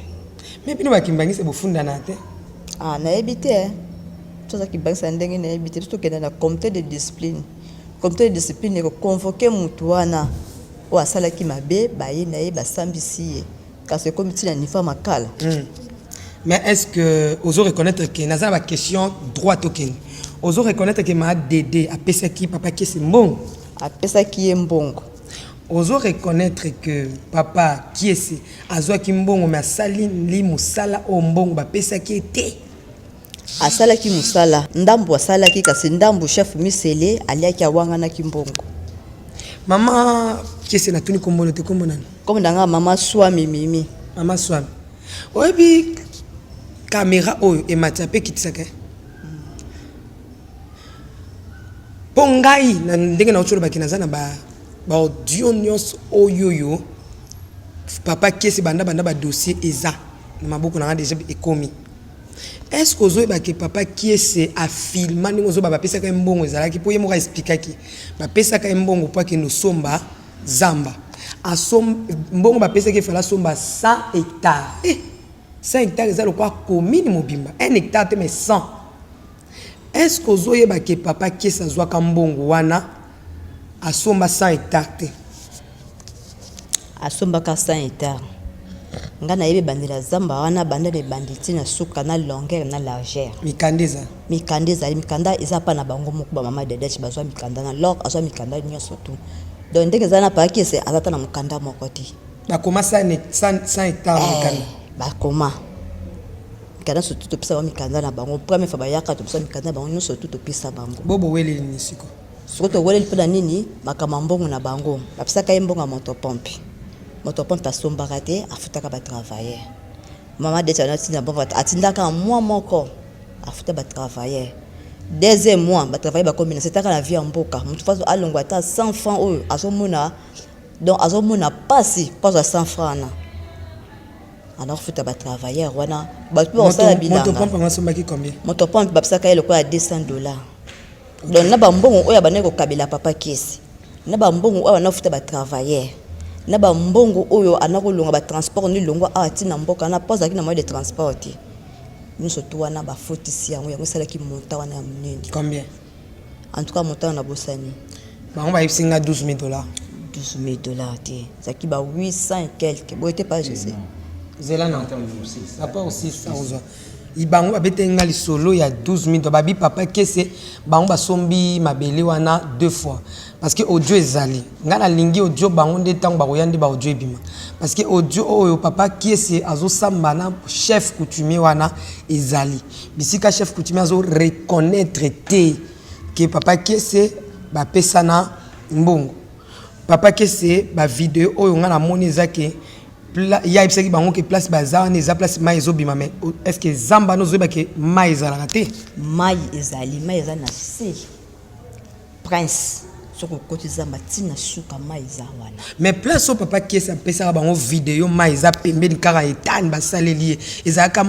Me bino bakimbangisi bofundana te? Ah, nayebi te eh. Toza kimbangisi na ndenge nayebi te. Biso tokende na comité de discipline. Comité de discipline ekoconvoke mutu wana oyo asalaki mabe, baye na ye, basambisi ye, kasi ekomi ntina niveau ya makala. Mais est ce que ozo reconnaître ke naza na baquestion droit, tokende, ozo reconnaître ke ma Dede apesaki papa Kese mbongo? Apesaki ye mbongo. Ozo reconnaître que papa Kiese azwaki mbongo, me asali li mosala oyo mbongo bapesaki ye te? Asalaki mosala ndambu, asalaki, kasi ndambu chef Misele aliaki, awanganaki mbongo. Mama Kiese, natuni kombono te, kombo nani? Kombo na nga mama Swami Mimi. Mama Swami, oyebi kamera oyo ematisa mpe ekitisaka, eh? Mpo ngai na ndenge nauti olobaki, naza na baaudio nyonso oyo oyo papa Kesi banda banda, badossier eza na maboko na nga deja ekomi. Est ce que ozoyeba ke papa Kiese afilma ndenge ozoba bapesaka ye mbongo? Ezalaki mpo ye moko aexplikaki, bapesaka ye mbongo mpo akende osomba zamba. Mbongo bapesaki, efala asomba 100 hectare. Eh, 100 hectare eza lokola commune mobimba, 1 hectare te, mais 100. Est ce que ozoyeba ke papa Kiese azwaka mbongo wana, asomba 100 hectare te? Asombaka 100 hectare. Nga nayebi ebandeli ya zamba wana banda na ebandeli ti na suka na longueur na largeur. Mikanda eza? Mikanda ezali, mikanda eza pa na bango moko ba mama Dedeche bazwa mikanda na Lor azwa mikanda nionso tout. Donc ndenge eza na papa Kiese aza ata na mokanda moko te. Bakoma 100 hectares na mikanda? Eh, bakoma. Mikanda nionso tout topesa bango mikanda na bango. Première fois bayaka topesa mikanda na bango nionso tout topesa bango. Bo boweleli nini sikoyo? Sikoyo toweleli pona nini? Makambo ya mbongo na bango. Bapesaka ye mbongo ya motopompe. Motopompe asombaka te, afutaka ba travailleurs. Mama Deti wana atinda mbongo, atindaka mois moko afuta ba travailleurs. Deuxième mois ba travailleurs bakomi na se taka na vie ya mboka. Mutu faut alongwa ata 100 francs oyo azomona donc azomona pasi po azwa 100 francs wana. Alors futa ba travailleurs wana bato pe bakosala bilanga. Motopompe yango asombaki combien? Motopompe bapesaka ye lokola 200 dollars. Donc na ba mbongo oyo abandaki kokabela papa Kiese, na ba mbongo oyo abandaki kofuta ba travailleurs, na ba mbongo oyo abandaki kolonga ba transport ni longwa awa ti na mboka wana po azalaki na moyen de transport te. Nionso tout wana bafutisi yango, yango esalaki montant wana ya monene. Combien? En tout cas montant wana nabosani. Bango bayebisi nga 12 000 dollars. 12 000 dollars te, ezalaki ba 800 et quelques. Boye te pa Jose? Zela na rapport 6 akozwa. Bango babeteli nga lisolo ya 12000 dollars babi papa kese bango basombi mabele wana deux fois parce que audio ezali nga nalingi audio bango nde ntango bakoya nde ba audio ebima parce que audio oyo papa kiese azosamba na chef coutumier wana ezali bisika chef coutumier azo reconnaître te ke papa kiese bapesana mbongo papa kiese ba video oyo nga namoni eza ke ye ayebisaki bango ke place baza wana eza place mai ezobima mais est ce que zamba wana ozoyeba ke mai ezalaka te? Mai ezali, mai eza na se prince soki okoti zamba ti na suka mai eza wana. Mais place oyo papa Kiese apesaka bango video mai eza pembeni kaka etani basaleli ye ezalaka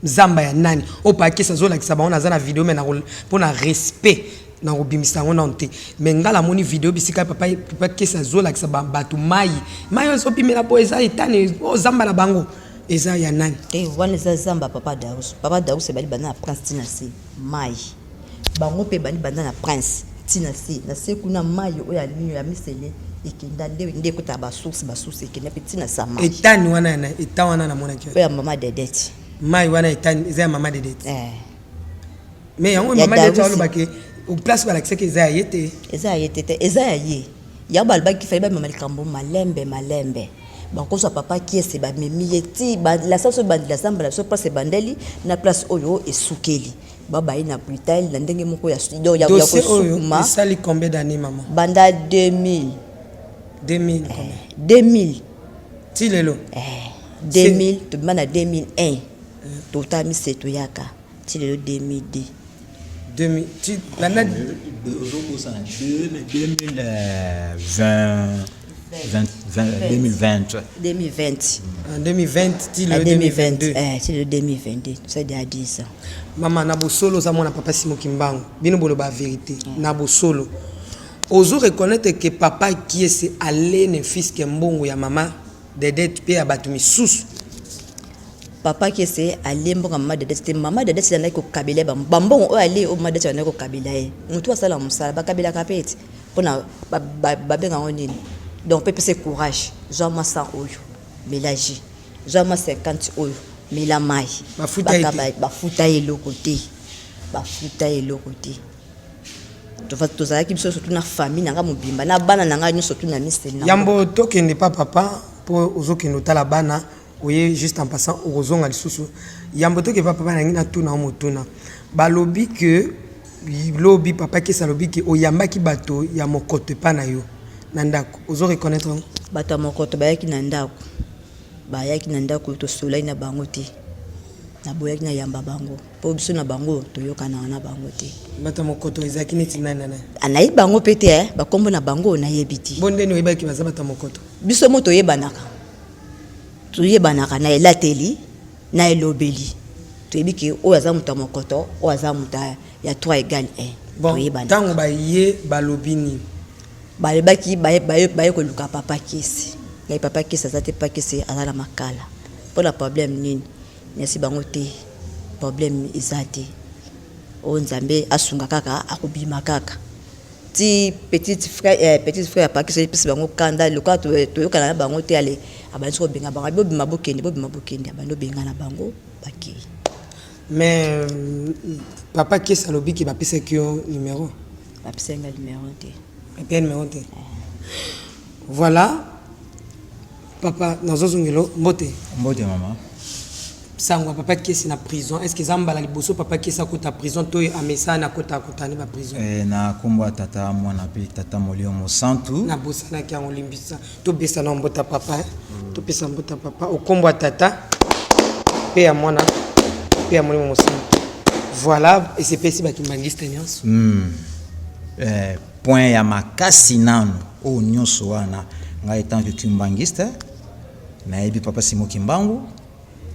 zamba ya nani oyo papa Kiese azolakisa bango naza na video mais mpo na respect Nakobimisa yango nanu te mais nga namoni video bisika papa papa kesi azolakisa bato mayi mayi oyo ezobimela boye eza etani oyo zamba na bango eza ya nani? Te wana eza zamba papa Daus papa Daus ebandi banda na prince ti na se mayi bango pe ebandi banda na prince ti na se na se kuna mayi oyo ya nini ya misele ekenda nde nde ekotaka ba source ba source ekenda pe ti na se ya mayi. Etani wana ya nani etan wana namonaki oyo ya mama Dedette mayi wana etani eza ya mama Dedette eh. Mais yango mama Dedette aloba ke place balakisaki eza ya ye te. Eza ya ye te te eza ya ye. Yango balobaki fallait bamema likambo malembe malembe. Bakozwa papa Kiese bamemi ye ti balasa biso ebandeli ya zamba na biso place ebandeli na place oyo esukeli. Babaye na brutal na ndenge moko ya donc ya Dossier oyo kosukuma. esali combien d'années maman? Banda 2000. 2000 combien? 2000. Ti lelo? Eh, 2000 tobima na 2001. Totala miseto yaka. Ti lelo 2002. 2000 ti banda ozobosana 2020 2020 2020 en 2020 ti lelo 2022 eh ti lelo 2022 ça déjà 10 ans. Mama na bosolo oza mwana papa Simon Kimbangu bino boloba verite na bosolo ozo reconnaître que papa Kiese alene fiske mbongo ya mama Dedette pe ya batu misusu. Papa Kiese alie mbongo ya mama Dedette te, mama Dedette nde andaki kokabela ye ba mbongo oyo alie oyo mama Dedette andaki kokabela ye. Mutu asala musala bakabelaka pe te pona ba benga yango nini donc pe pesa ye courage zwa mwa 100 oyo mela jus, zwa mwa 50 oyo mela mayi. Bafuta ye te? Bafuta ye eloko te, bafuta ye eloko te. Tozalaki biso surtout na famille na nga mobimba na bana na nga nyonso tout na miseli na Yambo tokende pa papa po ozokende otala bana oye juste en passant okozonga lisusu yambo tokende pa papa nalingi natuna yo motuna balobi que lobi papa kesi alobi que oyambaki bato ya mokoto epa na yo na ndako ozo reconnaitre yango? Bato ya mokoto bayaki na ndako bayaki na ndako tosololaki na bango te naboyaki nayamba bango. Po biso na bango toyokanaka na bango te. Bato ya mokoto ezalaki neti nani na nani? Ah, nayebi bango pe te eh, ba kombo na bango nayebi te. Bo ndeni oyebaki baza bato ya mokoto? Biso mo toyebanaka. Toyebanaka na elateli, na elobeli. Toyebi ke oyo aza moto ya mokoto, oyo aza moto ya 3 egal 1. Bon, toyebanaka. Tango baye balobi nini? Balobaki baye, baye, baye koluka papa Kesi. Ngai papa Kesi aza te, papa Kesi aza na makala. Pona problème nini? Merci bango te problème eza te oyo nzambe asunga kaka akobima kaka. Ti petite frère, eh, petite frère apakisi epesi bango kanda lokola toyokana na bango te. Ale abandi kobenga bango, abi bobima bokende, bobima bokende, abandi obenga na bango, bakei. Mais papa Kesi alobiki bapesaki yo numéro? Bapesaki nga numéro te. Bapesa numéro te. Voilà, papa, nazozongelo mbote. Mbote, mama. Sango ya papa Kesi na prison, est ce que eza mbala liboso papa Kesi akota prison to amesani akota akotani baprison? Na nkombo ya Tata, Mwana mpe Tata Molimo Mosantu. Nabosanaki yango, limbisa. Topesa na mbota papa, eh? Topesa mbota papa okombo ya Tata mpe ya Mwana mpe ya Molimo Mosantu. Voilà, esepesi bakimbangiste nyonso. Point ya makasi nanu oyo nyonso wana, ngai tant que kimbangiste nayebi papa Simo Kimbangu,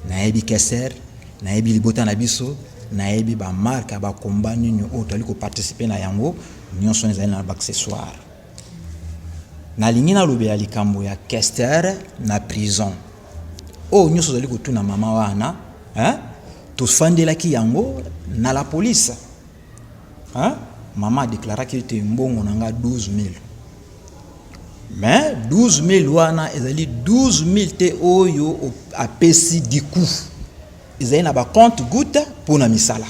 nayebi Keser, nayebi libota na biso, nayebi bamarke ya bakomba nini oyo toali koparticiper na yango nyonso wana ezali na baaccessoire. Nalingi nalobela likambo ya Kester na prison oyo nyonso ozali kotuna mama wana, hein? Tofandelaki yango na la police, hein? Mama adeklaraki ete mbongo na nga 12 000, mais 12 000 wana ezali 12 000 te oyo apesi. Du coup ezali na bacompte goutte mpona misala,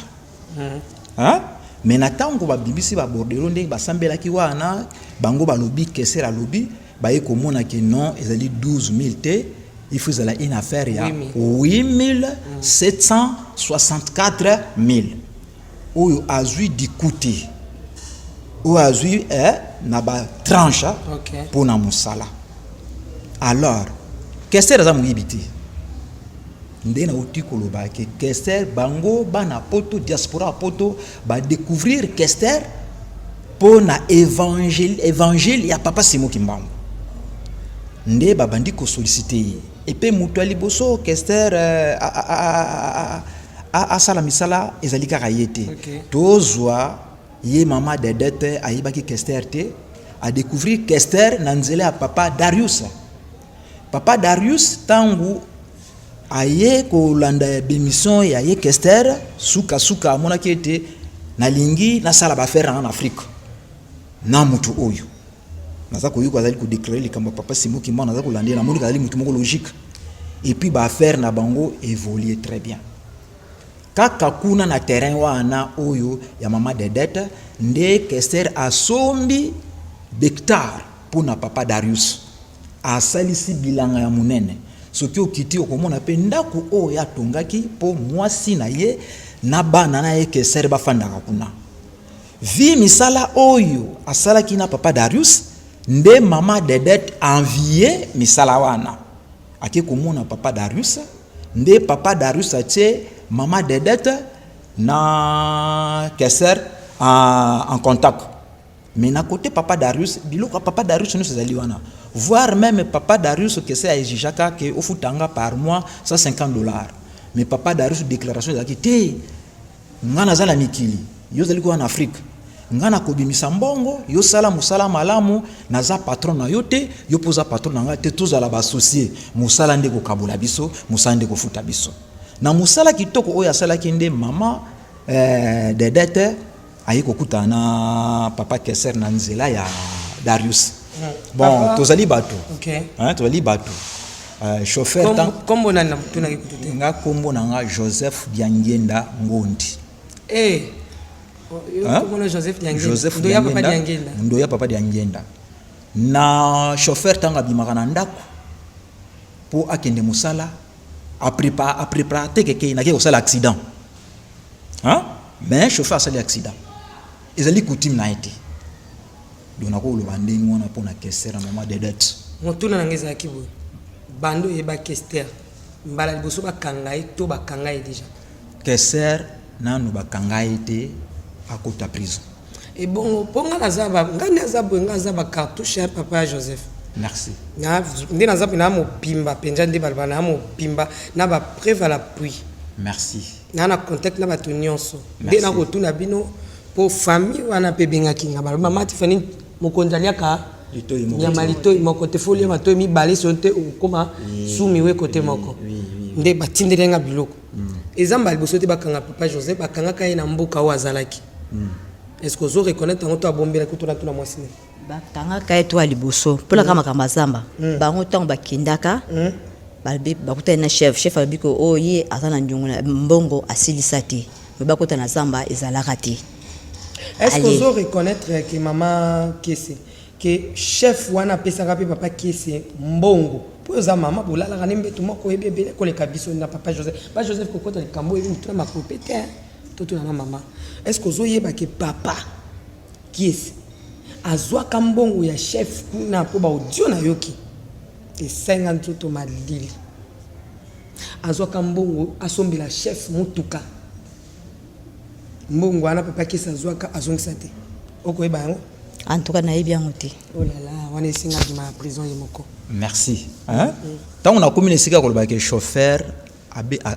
hein? Mais na ntango babimisi babordereau, ndenge basambelaki wana, bango balobi, Keser alobi, baye komona ke non, ezali 12 000 te, il faut ezala une affaire ya 8 764 000 oyo azwi diku te, oyo azwi na batranche mpona mosala. Alors Kester aza moyibi te. Nde nauti koloba ke Kester, bango bana poto, diaspora ya poto, badécouvrir Kester mpo na évangile ya papa Simo Kimbangu, nde babandi kosolliciter ye. Epe moto ya liboso Kester asala misala ezali kaka ye te. Tozwa ye mama Dedete, ayebaki Kester te, adécouvrir Kester na nzela ya papa Darius. Papa Darius, ntango aye kolanda bémission ya ye Kester, sukasuka amonaki ete nalingi nasala baaffaire na nga na Afrique na mutu oyo naza koyoka azali kodéclarer likambo ya papa Simo Kimbangu, naza kolanda ye, namoni azali mutu moko logique. Et puis baaffaire na bango évolue très bien. Kaka kuna na terrain wana oyo ya mama Dedete nde Kester asombi hectare mpona papa Darius, asalisi bilanga ya monene. Soki okiti, okomona mpe ndako oyo atongaki mpo mwasi na ye na bana na ye Kester bafandaka kuna. Vi misala oyo asalaki na papa Darius, nde mama Dedet envie misala wana, ake komona papa Darius, nde papa Darius atie mama Dedete na Keser en contact. Mais na côté papa Darius, biloko ya papa Darius nyonso ezali wana, voire même papa Darius, Kese aexigeaka ke ofutanga par mois 150 $, mais papa Darius déclaration ezalaki te: nga naza na mikili, yo ozali koya na Afrique, nga nakobimisa mbongo, yosala mosala malamu, naza patron na yo te, yo mpo oza patron na nga te, tozala baassocié, mosala nde kokabola biso, mosala nde kofuta biso. Na mosala kitoko oyo asalaki nde mama Dedete aye kokutana na papa Keser na nzela ya Darius. Bon, Papa- tozali bato. Ok. Hein, tozali bato, chauffeur Kombo nani? Na tunaki kutu te. Nga kombo na nga Joseph Diangenda Ngondi. Eh. Oh, yo Hein? kombo na Joseph Diangenda. Joseph Ndoya papa Diangenda, Diangenda. Ndoya papa Diangenda. Na chauffeur, ntango abimaka na ndako mpo akende mosala, aprépare te keke nake kosala accident, hein? Mais chauffeur asali accident, ezali coutume na ye te. Donc nakoloba ndenge wana mpona Kester na mama Dedet. Motuna na ngai ezalaki boye: bando oyeba Kester, mbala liboso bakanga ye to bakanga ye déjà? Kester nanu bakanga ye te akota prison. Ebongo mpo nga naza nga nde aza boye, nga aza bacartouche ya papa ya Joseph. Merci. Nde naza mpe na mobimba mpenza, nde baloba na mobimba na bapreuve à l'appui. Merci. Naa na contact na bato nyonso nde nakotuna bino mpo famille wana mpe ebengaki nga, balobi: "Mama Tifani, mokonzi aliaka Litoi moko nyama te. Litoi moko te, fo olia matoi mibale, soki te okokóma sumiwe kote moko." Nde batindeli nga biloko. Eza mbala liboso te bakanga papa Joseph, bakangaka ye na mboka oyo azalaki. Est ce que ozo reconnaître yango to abombelaki to natuna mwasi ne? Bakangaka ye to ya liboso mpo na makambo ya zamba. Bango ntango bakendaka, balobi bakutani na chef. Chef alobi ko oyo ye aza na ndiongo na mbongo asilisa te, me bakota na zamba ezalaka te. Est ce que Allez. ozo reconnaître que mama Kiese, que chef wana apesaka mpe papa Kiese mbongo? Mpo oza mama, bolalaka ne mbeto moko, oyebi ebele koleka biso na papa Joseph. Papa Joseph, kokota likambo oyebi motu na makolo mpe te, totuna na mama. Est ce que ozoyeba ke papa Kiese azwaka mbongo ya chef kuna? Mpo baaudio nayoki esenga nzoto malili. Azwaka mbongo asombela chef motuka. Mbongo wana papa Kiese azwaka, azongisa te. Okoyeba yango? En tout cas, nayebi yango te. Oh là là, wana esenga abima ya prison ye moko. Merci, hein? Ntango nakomi na esika koloba ke chauffeur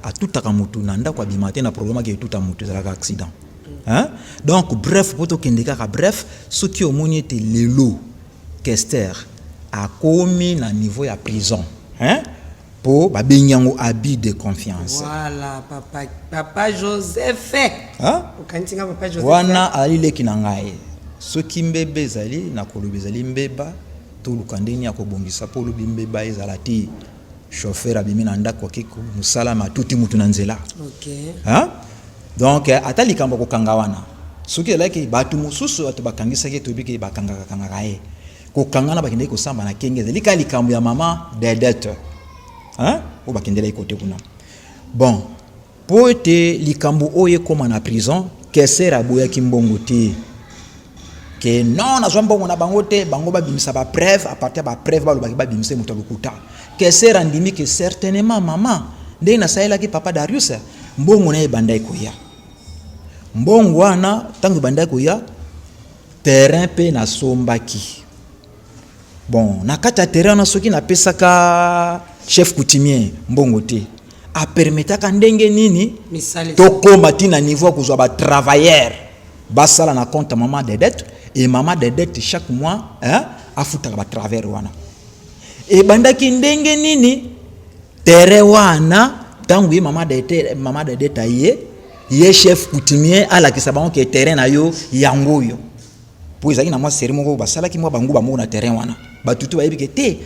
atutaka motu na ndako, abima te na programme ake etuta motu, ezalaka accident, hein? Donc bref, mpo tokende kaka bref, soki omoni ete lelo Kester akomi na niveau ya prison, hein? Mpo babengi yango abus de confiance. Voilà, papa, papa Joseph. Hein? Okanisi nga papa Joseph. Wana azali leki na ngai. Soki mbeba ezali na koloba, ezali mbeba, toluka ndenge ya kobongisa mpo olobi mbeba ezala te. Chauffeur abimi na ndako, ake mosala, ma atuti mutu na nzela. Hein? Donc ata likambo ya kokanga wana, soki ezalaki bato mosusu, bato bakangisaki ye, toyebi ke bakangaka kangaka ye, kokanga na bakendeki kosamba na kenge. Ezali kaka likambo ya mama Dedete, hein? Oyo bakendelaki kote kuna. Bon, mpo ete likambo oyo ekóma na prison, Keser aboyaki mbongo te, ke non, nazwa mbongo na bango te. Bango babimisa bapreuve. À partir ya bapreuve, balobaki babimisa moto ya lokuta. Keser andimi ke certainement mama, ndenge nasalelaki papa Darius, mbongo na ye ebandaki koya. Mbongo wana, ntango ebandaki koya, terrain mpe nasombaki. Bon, na kati ya terrain wana, soki napesaka chef coutumier mbongo te, apermetaka ndenge nini Misala tokóma ti na niveau ya kozwa batravailleur basala na compte ya mama Dedette? Et mama Dedette, chaque mois, hein, afutaka batravailleur wana. Ebandaki ndenge nini terrain wana? Ntango ye mama Dedette, mama Dedette aye, ye chef coutumier alakisa bango ke terrain na yo yango oyo, mpo ezalaki na mwa série moko basalaki mwa banguba moko na terrain wana. Bato tu bayebi ke te,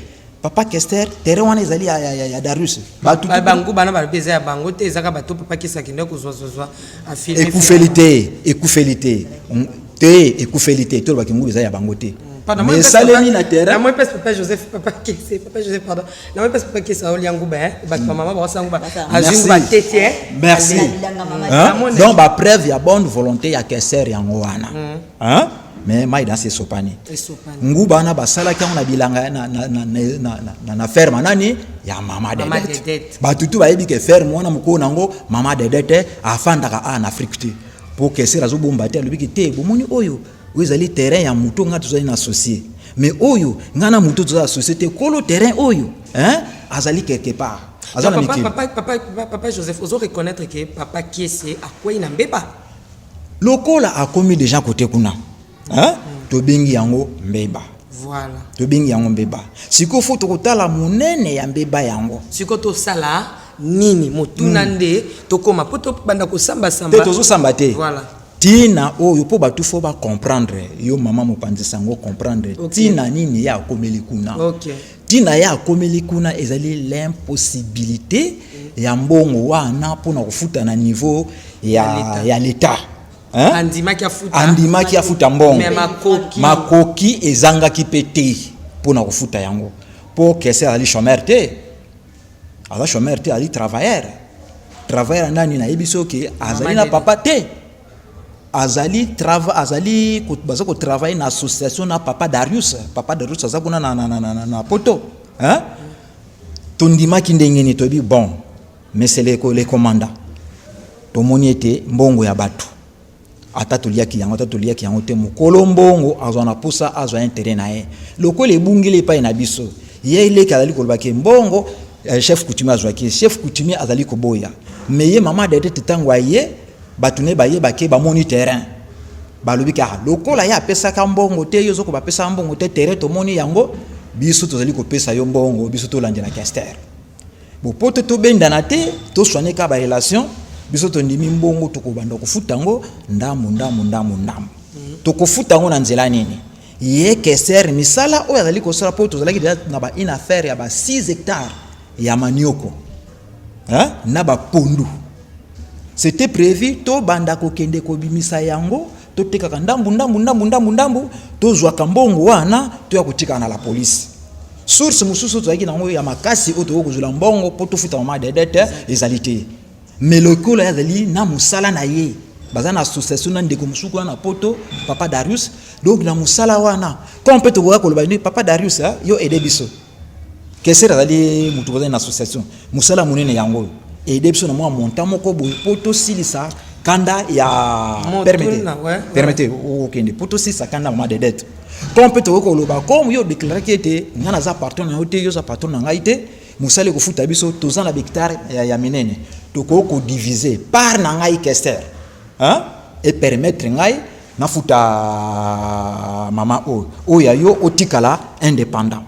papa Kester, terrain wana ezali ya Darius. Bato tu Bango bana balobi eza ya bango te, ezaka bato papa Kiese akende kozwazwazwa, afilme. Ekufeli te, ekufeli te te, ekufeli te. Tolobaki nguba eza ya bango te, mais esalemi na terrain. Namoi mpesi papa Joseph, papa Kese, papa Joseph, pardon, namoi mpesi papa Kese aolia nguba, hein. Bato bamama baosala nguba, azwi nguba tete, hein. Merci. Allez. Hein? Donc bapreuve ya bonne volonté ya Keser yango wana, hein? Mais mai danse esopani. Esopani. Nguba wana basalaki yango na bilanga na ferme nani ya mama Mama Dedete. Dedete. Bato tu bayebi ke ferme wana, mokolo nango mama Dedete afandaka a na Afrique te, mpo Keser azobomba te. Alobiki te, bomoni oyo, oyo ezali terrain ya moto ngai tozali na associé, mais oyo ngai na moto tozali associé te. Kolo terrain oyo, hein, azali quelque part, aza na Donc, papa, mikili. Papa, papa, papa, papa Joseph, ozo reconnaître que papa Kiese akwei na mbeba? Lokola akomi déjà kote kuna, hein? Tobengi yango mbeba. Voilà. Tobengi yango mbeba. Sikoyo fo tokotala monene ya mbeba yango. Sikoyo tosala nini? Motuna nde tokóma mpo tobanda kosambasamba. Te, tozosamba te. Voilà. Ntina oyo mpo bato fo bacomprendre yo, mama mopanzi sango, comprendre ntina nini ye akomeli kuna. Ntina ye akomeli kuna ezali l'impossibilité ya mbongo wana mpona kofuta na niveau Ya ya l'État, hein? Andimaki afuta. Andimaki afuta mbongo. Mais makoki. Makoki ezangaki mpe te mpona kofuta yango, mpo Kese azali chômeur te, aza chômeur te, azali travailleur. Travailleur nani? Nayebi soki azali na Dede. Papa te, azali azali baza kotravaille na association na papa Darius. Papa Darius aza kuna na poto, hein? Tondimaki ndenge nini? Toyebi, bon, mais c'est les commandants. Tomoni ete mbongo ya bato, ata toliaki yango, ata toliaki yango te, mokolo mbongo azwa na posa, azwa intérêt na ye. Lokola ebungeli epai na biso, ye eleki azali koloba ke mbongo chef coutumier azwaki. Chef coutumier azali koboya, mais ye mama Dedete, ntango aye, bato ne bayebake, bamoni terrain, balobi kaka lokola ye apesaka mbongo te, yo ozoko bapesaka mbongo te, terrain tomoni yango, biso tozali kopesa yo mbongo, biso tolandela Kester. Bo po te tobendana te, toswane kaka barelation. Biso tondimi mbongo, tokobanda kofuta yango ndambu ndambu ndambu ndambu. Tokofuta yango na nzela nini? Ye Kester, misala oyo azali kosala, mpo tozalaki deja na ba une affaire ya ba 6 hectares ya manioko, hein, na bapondu. C'était prévu tobanda kokende kobimisa yango, totekaka ndambu ndambu ndambu ndambu ndambu, tozwaka mbongo wana, toya kotikaka na la police. Source mosusu tozalaki nango ya makasi oyo tokoki kozwela mbongo mpo tofuta mama Dedete ezali te. Mais lokola ye azali na mosala na ye, baza na association na ndeko mosusu kuna na Poto, papa Darius. Donc na mosala wana, comme mpe tokoka koloba nini, papa Darius, yo aide biso. Kester azali motu bazali na association, mosala monene yango oyo, aide biso na mwa montant moko boye mpo tosilisa kanda ya permettez, permettez okende mpo tosilisa kanda mama Dedete. Comme mpe tokoki koloba, comme yo odeklaraki ete ngai naza patron na yo te, yo oza patron na ngai te, mosala ekofuta biso, toza na bahectare ya minene, tokoki kodivise part na ngai Kester, hein? E permettre ngai nafuta mama oyo, oyo ya yo otikala indépendant.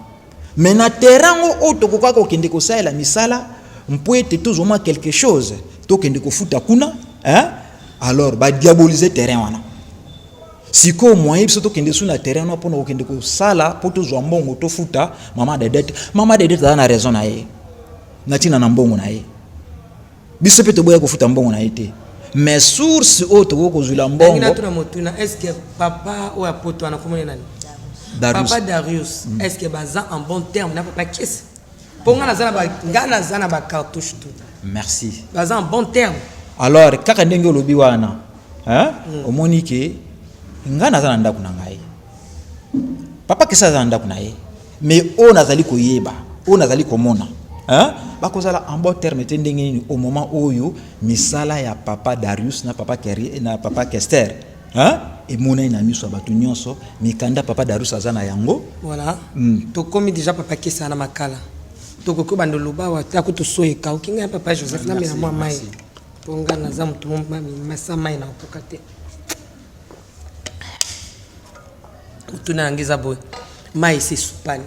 Mais na terrain ngo oyo tokokaka kokende kosalela misala mpo ete tozwa mwa quelque chose, tokende kofuta kuna, hein? Alors badiabolize terrain wana. Sikoyo moyen biso tokende su na terrain wana mpona kokende kosala mpo tozwa mbongo tofuta mama Dedete. Mama Dedete aza na raison na ye na ntina na mbongo na ye. Biso mpe toboya kofuta mbongo na ye te, mais source oyo tokoki kozwila mbongo. Natuna motuna: est ce que papa oyo apoto wana komoni nani? Darius. Papa Darius, est ce que baza en bon terme na papa Kesi? Mpo nga naza na nga naza na bacartouche tout. Merci. Baza en bon terme? Alors kaka ndenge olobi wana, hein? Omoni ke ngai naza na ndako na ngai, papa Kesi aza na ndako na ye, mais oyo nazali koyeba, oyo nazali komona, hein? Bakozala en bon terme te ndenge nini au moment oyo misala ya papa Darius na papa Keri, na papa Kester, hein? Emonani na miso ya bato nyonso, mikanda papa Darius aza na yango. Voilà. Tokomi déjà, papa Kesi na makala, tokoki obanda oloba awa te, ako toso ekauki. Ngai papa Joseph, namela mwa mai mpo ngai naza motu masa mai na okoka te. Motuna yango eza boye: mai esi esupani,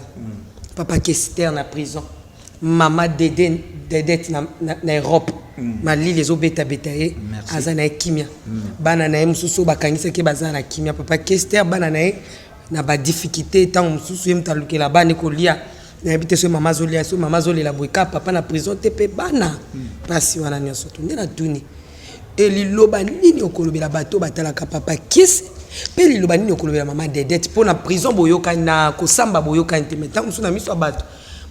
papa Kester na prison, mama Dede Dedete na Europe, malili ezobetabeta ye. Merci. Aza na ye kimia, bana na ye mosusu oyo bakangisaki ye baza na kimia. Papa Kester, bana na ye na badifficulté, ntango mosusu ye moto alukela bana kolia, nayebi te soki mama azolia, soki mama azolela boye ka papa na prison te, mpe bana mpasi wana nyonso. To nde natuni e, liloba nini okolobela bato batalaka papa Kisi, mpe liloba nini okolobela mama Dedete? Mpo na prison boyokani, na kosamba boyokani te, mais ntango mosusu na miso ya bato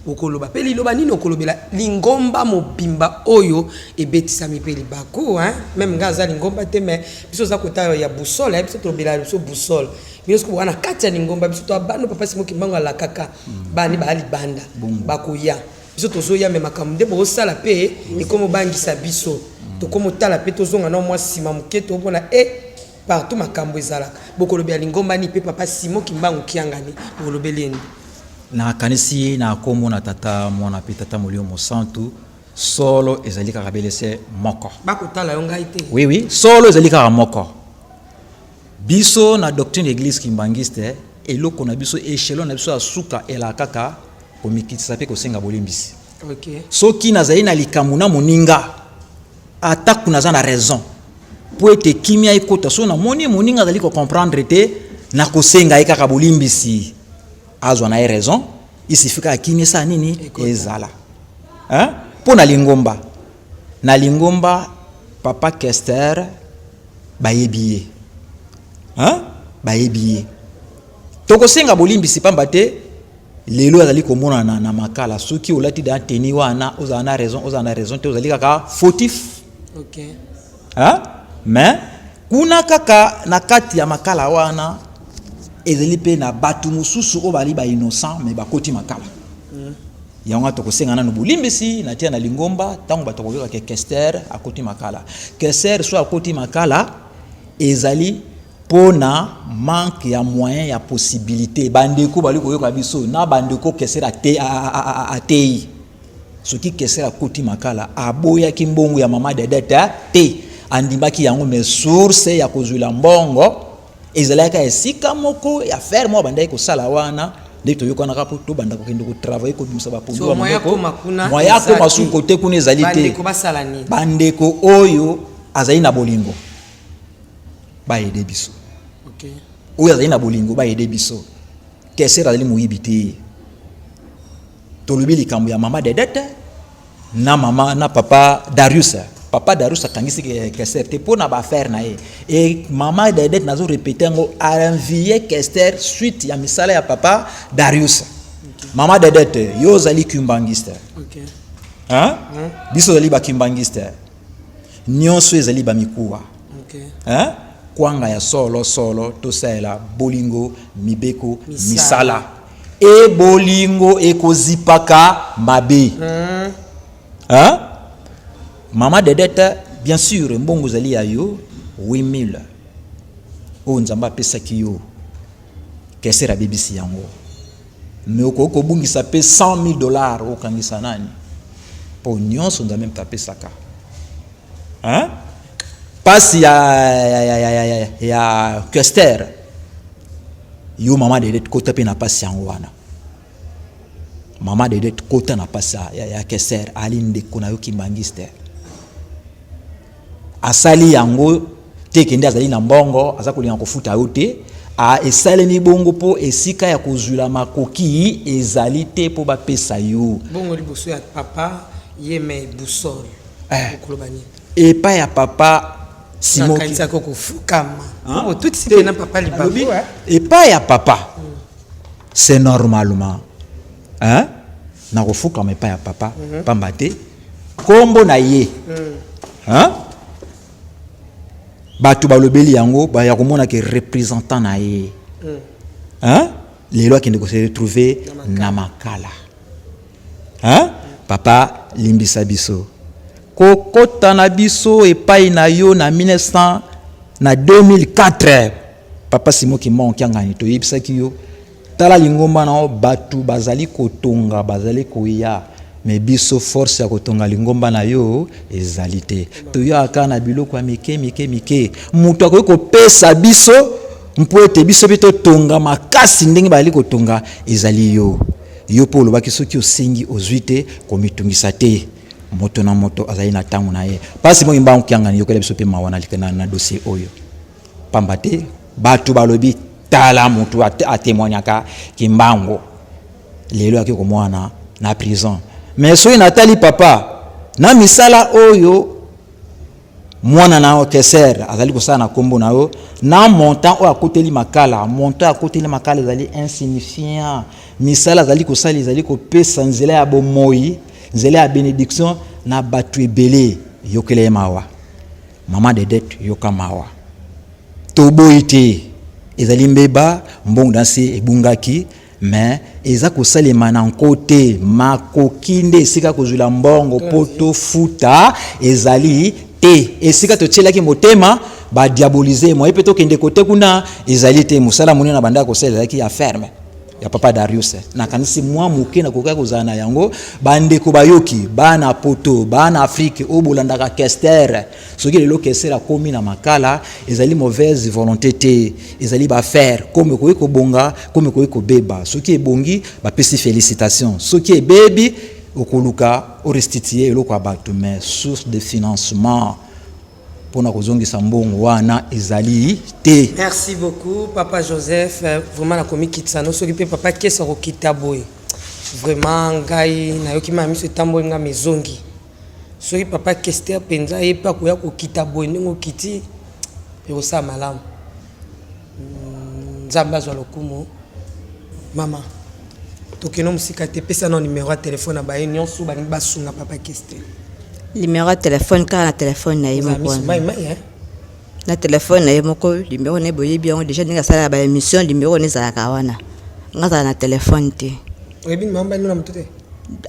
okoloba. Mpe liloba nini okolobela lingomba mobimba oyo ebetisami mpe libaku, hein? Même nga aza lingomba te, mais biso oza kota ya boussole, biso tolobela biso boussole. Bino soki boka na kati ya lingomba, biso to bano papa Simo Kimbangu alakaka bani baya libanda bakoya, biso tozoya. Me makambo nde bozosala mpe ekomi obangisa biso, tokomi otala mpe tozonga na mwa nsima moke, tomona e partout makambo ezalaka. Bokolobela lingomba nini mpe papa Simo Kimbangu Kiangani bokolobeli ye nini? Nakanisi na nkombo na Tata, Mwana mpe Tata Molimo Mosantu, solo ezali kaka belese moko. Bakotala yo, ngai te. Oui, solo ezali kaka moko. Biso na doctrine église kimbanguiste, eloko na biso, échelon na biso ya suka elaka kaka komikitisa mpe kosenga bolimbisi. Soki nazali na likambo na moninga, atako naza na raison, mpo ete kimia ekota, so namoni moninga azali kocomprendre te, nakosenga ye kaka bolimbisi, azwa na ye raison. Il suffit kaka kimia esala nini? Ezala, hein? Mpo na lingomba, na lingomba papa Kester bayebi ye, hein? Bayebi ye. Tokosenga bolimbisi pamba te lelo azali komonana na makala. Soki olati da teni wana, ozala na raison, ozala na raison te, ozali kaka fautif. Hein? Mais kuna kaka na kati ya makala wana, ezali mpe na bato mosusu oyo bali bainnocent, mais bakoti makala. Yango wana tokosenga nanu bolimbisi na tia na lingomba. Ntango bato bakoyoka ke Kester akoti makala, Kester so akoti makala ezali mpona manque ya moyen, ya possibilité. Bandeko bali koyoka biso na bandeko, Kester atei soki Kester akoti makala, aboyaki mbongo ya mama Dedete te, andimaki yango, mais source ya kozwila mbongo ezalaki esika moko ya ferme oyo bandaki kosala wana nde toyokanaka mpo tobanda kokende kotravailler, kobimisa bapondu. So, moyen akoma kuna moyen eza akoma te. su kote kuna ezali te. Bandeko basala nini? Bandeko oyo azali na bolingo baaider biso. Oyo azali na bolingo baaider biso. Kester azali moyibi te. Tolobi likambo ya mama Dedette na mama na papa Darius. Papa Darius akangisi Kester te mpo na baaffaire na ye. E mama Dedette nazo répéter yango, aenvie Kester suite ya misala ya papa Darius. Mama Dedette, yo ozali kimbangiste. Hein? Biso ozali bakimbangiste. Nyonso ezali bamikuwa. Hein? Kwanga ya solo solo tosalela bolingo mibeko Misala. Misala e bolingo ekozipaka mabe. Hein? Mama Dedette, bien sûr mbongo ezali ya yo 8000 oyo Nzambe apesaki yo. Kester abebisi yango, mais okoki kobungisa mpe 100 000 $. Okangisa nani? Mpo nyonso Nzambe moto apesaka. Hein? Pasi ya Kester, yo mama Dedette, kota mpe na pasi yango wana. Mama Dedette, kota na pasi ya Kester. Ali ndeko na yo kimbangiste, asali yango te kende azali na mbongo, aza kolinga kofuta yo te. Esalemi bongo mpo esika ya kozwila makoki ezali te mpo bapesa yo. Bongo liboso ya papa ye me boussole, okoloba nini? Epai ya papa Simoki. Nakanisaki okofukama otutisi mpe na papa libaku. Alobi, epai ya papa, c'est normalement, hein? Nakofukama epai ya papa, pamba te nkombo na ye, hein? Bato balobeli yango, baya komona ke représentant na ye, hein? Lelo akende kose retrouver na makala, hein? Papa, limbisa biso kokota na biso epai na yo na 1900 na 2004. Papa Simo Kimbangu Kiangani, toyebisaki yo, tala lingomba na yo, bato bazali kotonga, bazali koya, me biso force ya kotonga lingomba na yo ezali te. Toyaka na biloko ya mike mike mike. Moto akoki kopesa biso mpo ete biso mpe totonga makasi ndenge bazali kotonga ezali yo. Yo mpo olobaki soki osengi ozwi te, komitungisa te, moto na moto azali na ntango na ye. Mpasi moi Mbangu Kiangani, yokela biso mpe mawa na dossier oyo, pamba te bato balobi, tala moto atémoignaka Kimbangu, lelo aki komwana na prison. Mais soki natali papa na misala oyo mwana na yo Kester azali kosala na nkombo na yo, na montant oyo akoteli makala, montant akoteli makala ezali insignifiant. Misala azali kosala ezali kopesa nzela ya bomoi, nzela ya bénédiction na bato ebele. Yokela ye mawa. Mama Dedette, yoka mawa. Toboyi te ezali mbeba, mbongo danse ebungaki, mais eza kosalema na nko te. Makoki nde esika kozwila mbongo mpo tofuta ezali te. Esika totielaki motema badiaboliser moye mpe tokende kote kuna ezali te. Mosala monene na bandaka kosala ezalaki ya ferme ya papa Darius. Nakanisi mwa moke nakokaki kozala na yango. Bandeko bayoki, bana Poto, bana Afrique oyo bolandaka Kester, soki lelo Kester akomi na makala, ezali mauvaise volonté te, ezali baaffaire. Comme ekoki kobonga, comme ekoki kobeba. Soki ebongi, bapesi félicitation. Soki ebebi, okoluka orestituer eloko ya bato, mais source de financement mpona kozongisa mbongo wana ezali te. Merci beaucoup, papa Joseph. Vraiment nakomikitisa no soki mpe papa Kesa kokita boye. Vraiment ngai nayoki ma miso etamboli nga mezongi. Soki papa Kester mpenza ye mpe akoya kokita boye ndenge okiti, ekosala malamu. Nzambe azwa lokumu. Mama, tokende mosika te, pesa na numéro ya telefone na baye nyonso balingi basunga papa Kester. Numéro ya telefone kaka na telefone na ye moko wana. Mai mai, hein? Na telefone na ye moko, numéro na ye boyebi yango déjà, ndenge asalaka baémission, numéro na ezalaka wana. Nga azala na telefone te. Oyebi numéro mbali na motu te?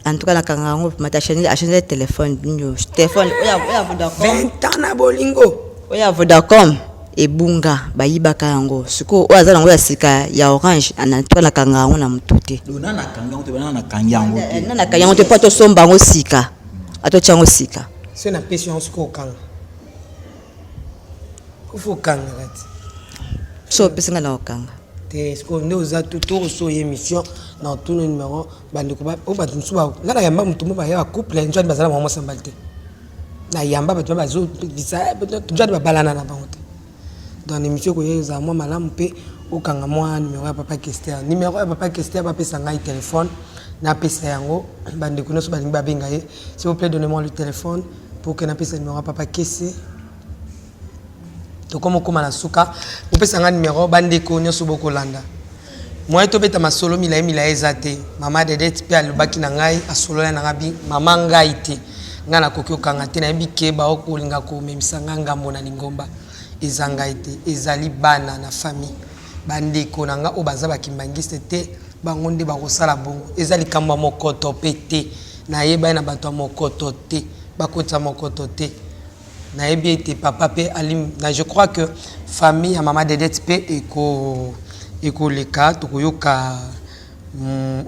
En tout cas nakanga yango mata achange telefone, nini, telefone oyo ya Vodacom. 20 ans na bolingo. Oyo ya Vodacom ebunga, bayibaka yango. Sikoyo oyo aza nango ya sika ya Orange, en tout cas nakanga yango na motu te. Na nakangi yango te, bana nakangi yango te. Na nakangi yango te mpo atosomba yango sika, atotia yango sika. So napesi yango sikoyo, okanga ofa okangaka te. So opesi nga na kokanga. Te, sikoyo nde oza tokoso ye émission na otuna numéro bandeko oyo bato mosusu. Nga na yamba motu mo baya bacouple njwani, bazala bango mwasi mobali te. Na yamba bato bazobisa njwani, babalana na bango te. Dans l'émission ekoya ezala mwa malamu mpe okanga mwa numero ya papa Kester. Numero ya papa Kester, bapesa ngai telefone, napesa yango bandeko nyonso balingi babenga ye. S'il vous plaît, donnez-moi le téléphone pour que napesa numero ya papa Kese. Tokoma okóma na suka, bopesa ngai numero. Bandeko nyonso bokolanda, moye tobeta masolo milai milai eza te. Mama Dedete mpe alobaki na ngai, asolola na ngai bi mama ngai te, ngai nakoki okanga te, nayebi ke baokolinga komemisa ngai ngambo na lingomba. Eza ngai te, ezali bana na famille, bandeko na ngai oyo baza bakimbangiste te, bango nde bakosala bongo. Eza likambo ya mokoto mpe te, nayebani na bato ya mokoto te, bakotisa mokoto te. Nayebi ete papa mpe alim na, je crois que famille ya mama Dedete mpe eko ekoleka, tokoyoka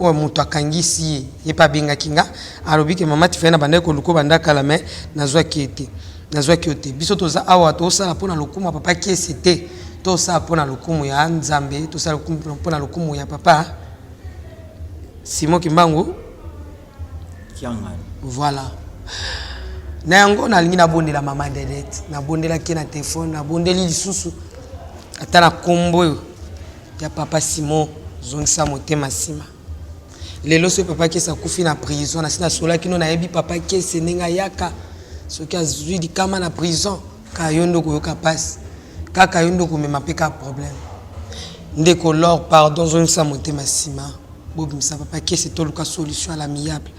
oyo moto akangisi ye. Ye mpe abengaki nga, alobi ke mama Tifani, na bandaki koluka banda kala, me nazwaki ye te, nazwaki yo te. Biso toza awa, tosala mpona lokumu ya papa Kiese te, tosala mpona lokumu ya Nzambe, tosala mpona lokumu ya papa Simon Kimbangu Kiangani. Voilà, na yango nalingi nabondela mama Dedete. Nabondelaki na telefone, nabondeli lisusu ata na nkombo oyo ya papa Simon. Zongisa motema nsima. Lelo soki papa Kese akufi na prison, nasi nasolaki no, nayebi papa Kese ndenge ayaka. Soki azwi likama na prison, kaka yo nde okoyoka mpasi, kaka yo nde okomema mpe kaka problème. Ndeko Lor, pardon, zongisa motema nsima, bobimisa papa Kese, toluka solution à l'amiable.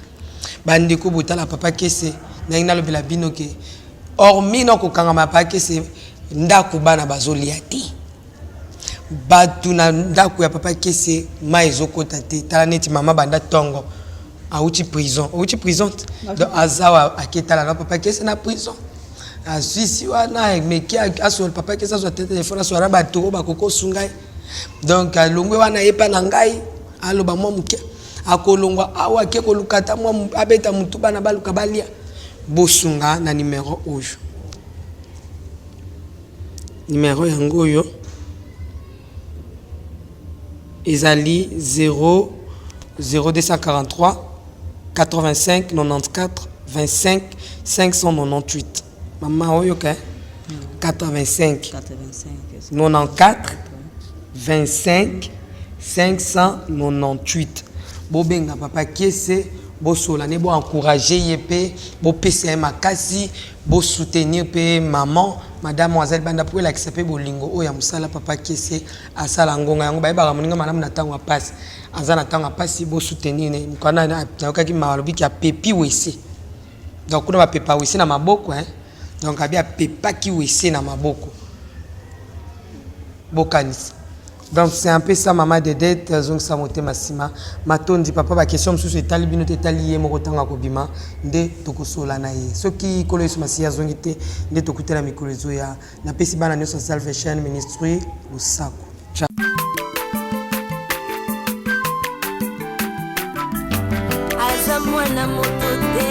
Bandeko botala papa Kese, ndenge nalobela bino ke hormis na kokangama ya papa Kese, ndako bana bazolia te, bato na ndako ya papa Kese mai ezokota te. Tala neti mama banda ntongo awuti prison, awuti prison, donc azawa aketala na papa Kese na prison, azwisi wana emeki asola papa Kese, azwa te telefone, asola na bato oyo bakoki kosunga ye. Donc alongwe wana, yepa na ngai aloba mwa moke, akolongwa awa ake koluka ata mwa abeta motu, bana baluka balia. Bosunga na numero oyo, numero yango oyo ezali 0 0243 85 94 25 598. Mama oyoka, 85 94 25 598. Bobenga papa Kiese, bosola ne, boencourage ye mpe bopesa ye makasi, bosoutenir mpe maman, madame azali banda mpo elakisa mpe bolingo oyo ya mosala papa Kiese asala. Ngonga yango bayebaka moninga malamu na ntango ya pasi. Aza na ntango ya pasi, bosoutenir ne. Mokana nayokaki mawa, alobiki apepi wese, donc kuna bapepa wese na maboko, hein? Donc abi apepaki wese na maboko, bokanisa. Donc c'est un peu ça. Mama Dedete, azongisa motema nsima. Matondi papa. Baquestion mosusu etali bino te, etali ye moko. Ntango akobima nde tokosola na ye. Soki Nkolo Yesu Masiya azongi te, nde tokutela mikolo ezoya. Napesi bana nyonso ya Salvation Ministry losako. Ciao. Aza mwana moto te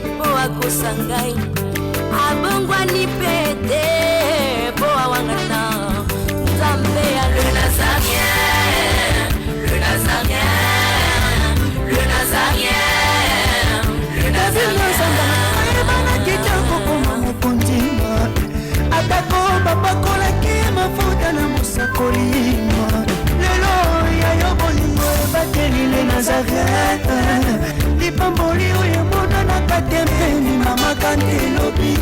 mpo akosa ngai, abongwani mpe te mpo awangana Nzambe ya le Nazarien, le Nazarien, le Nazarien, le Nazarien. Ayebanaki te kokoma mokonzi, atako bapakolaki mafuta na mosakoli. Lelo ya yo bolingo ebateli le Nazareth, lipamboli oyo emonanaka te mpeni mama kantelobi.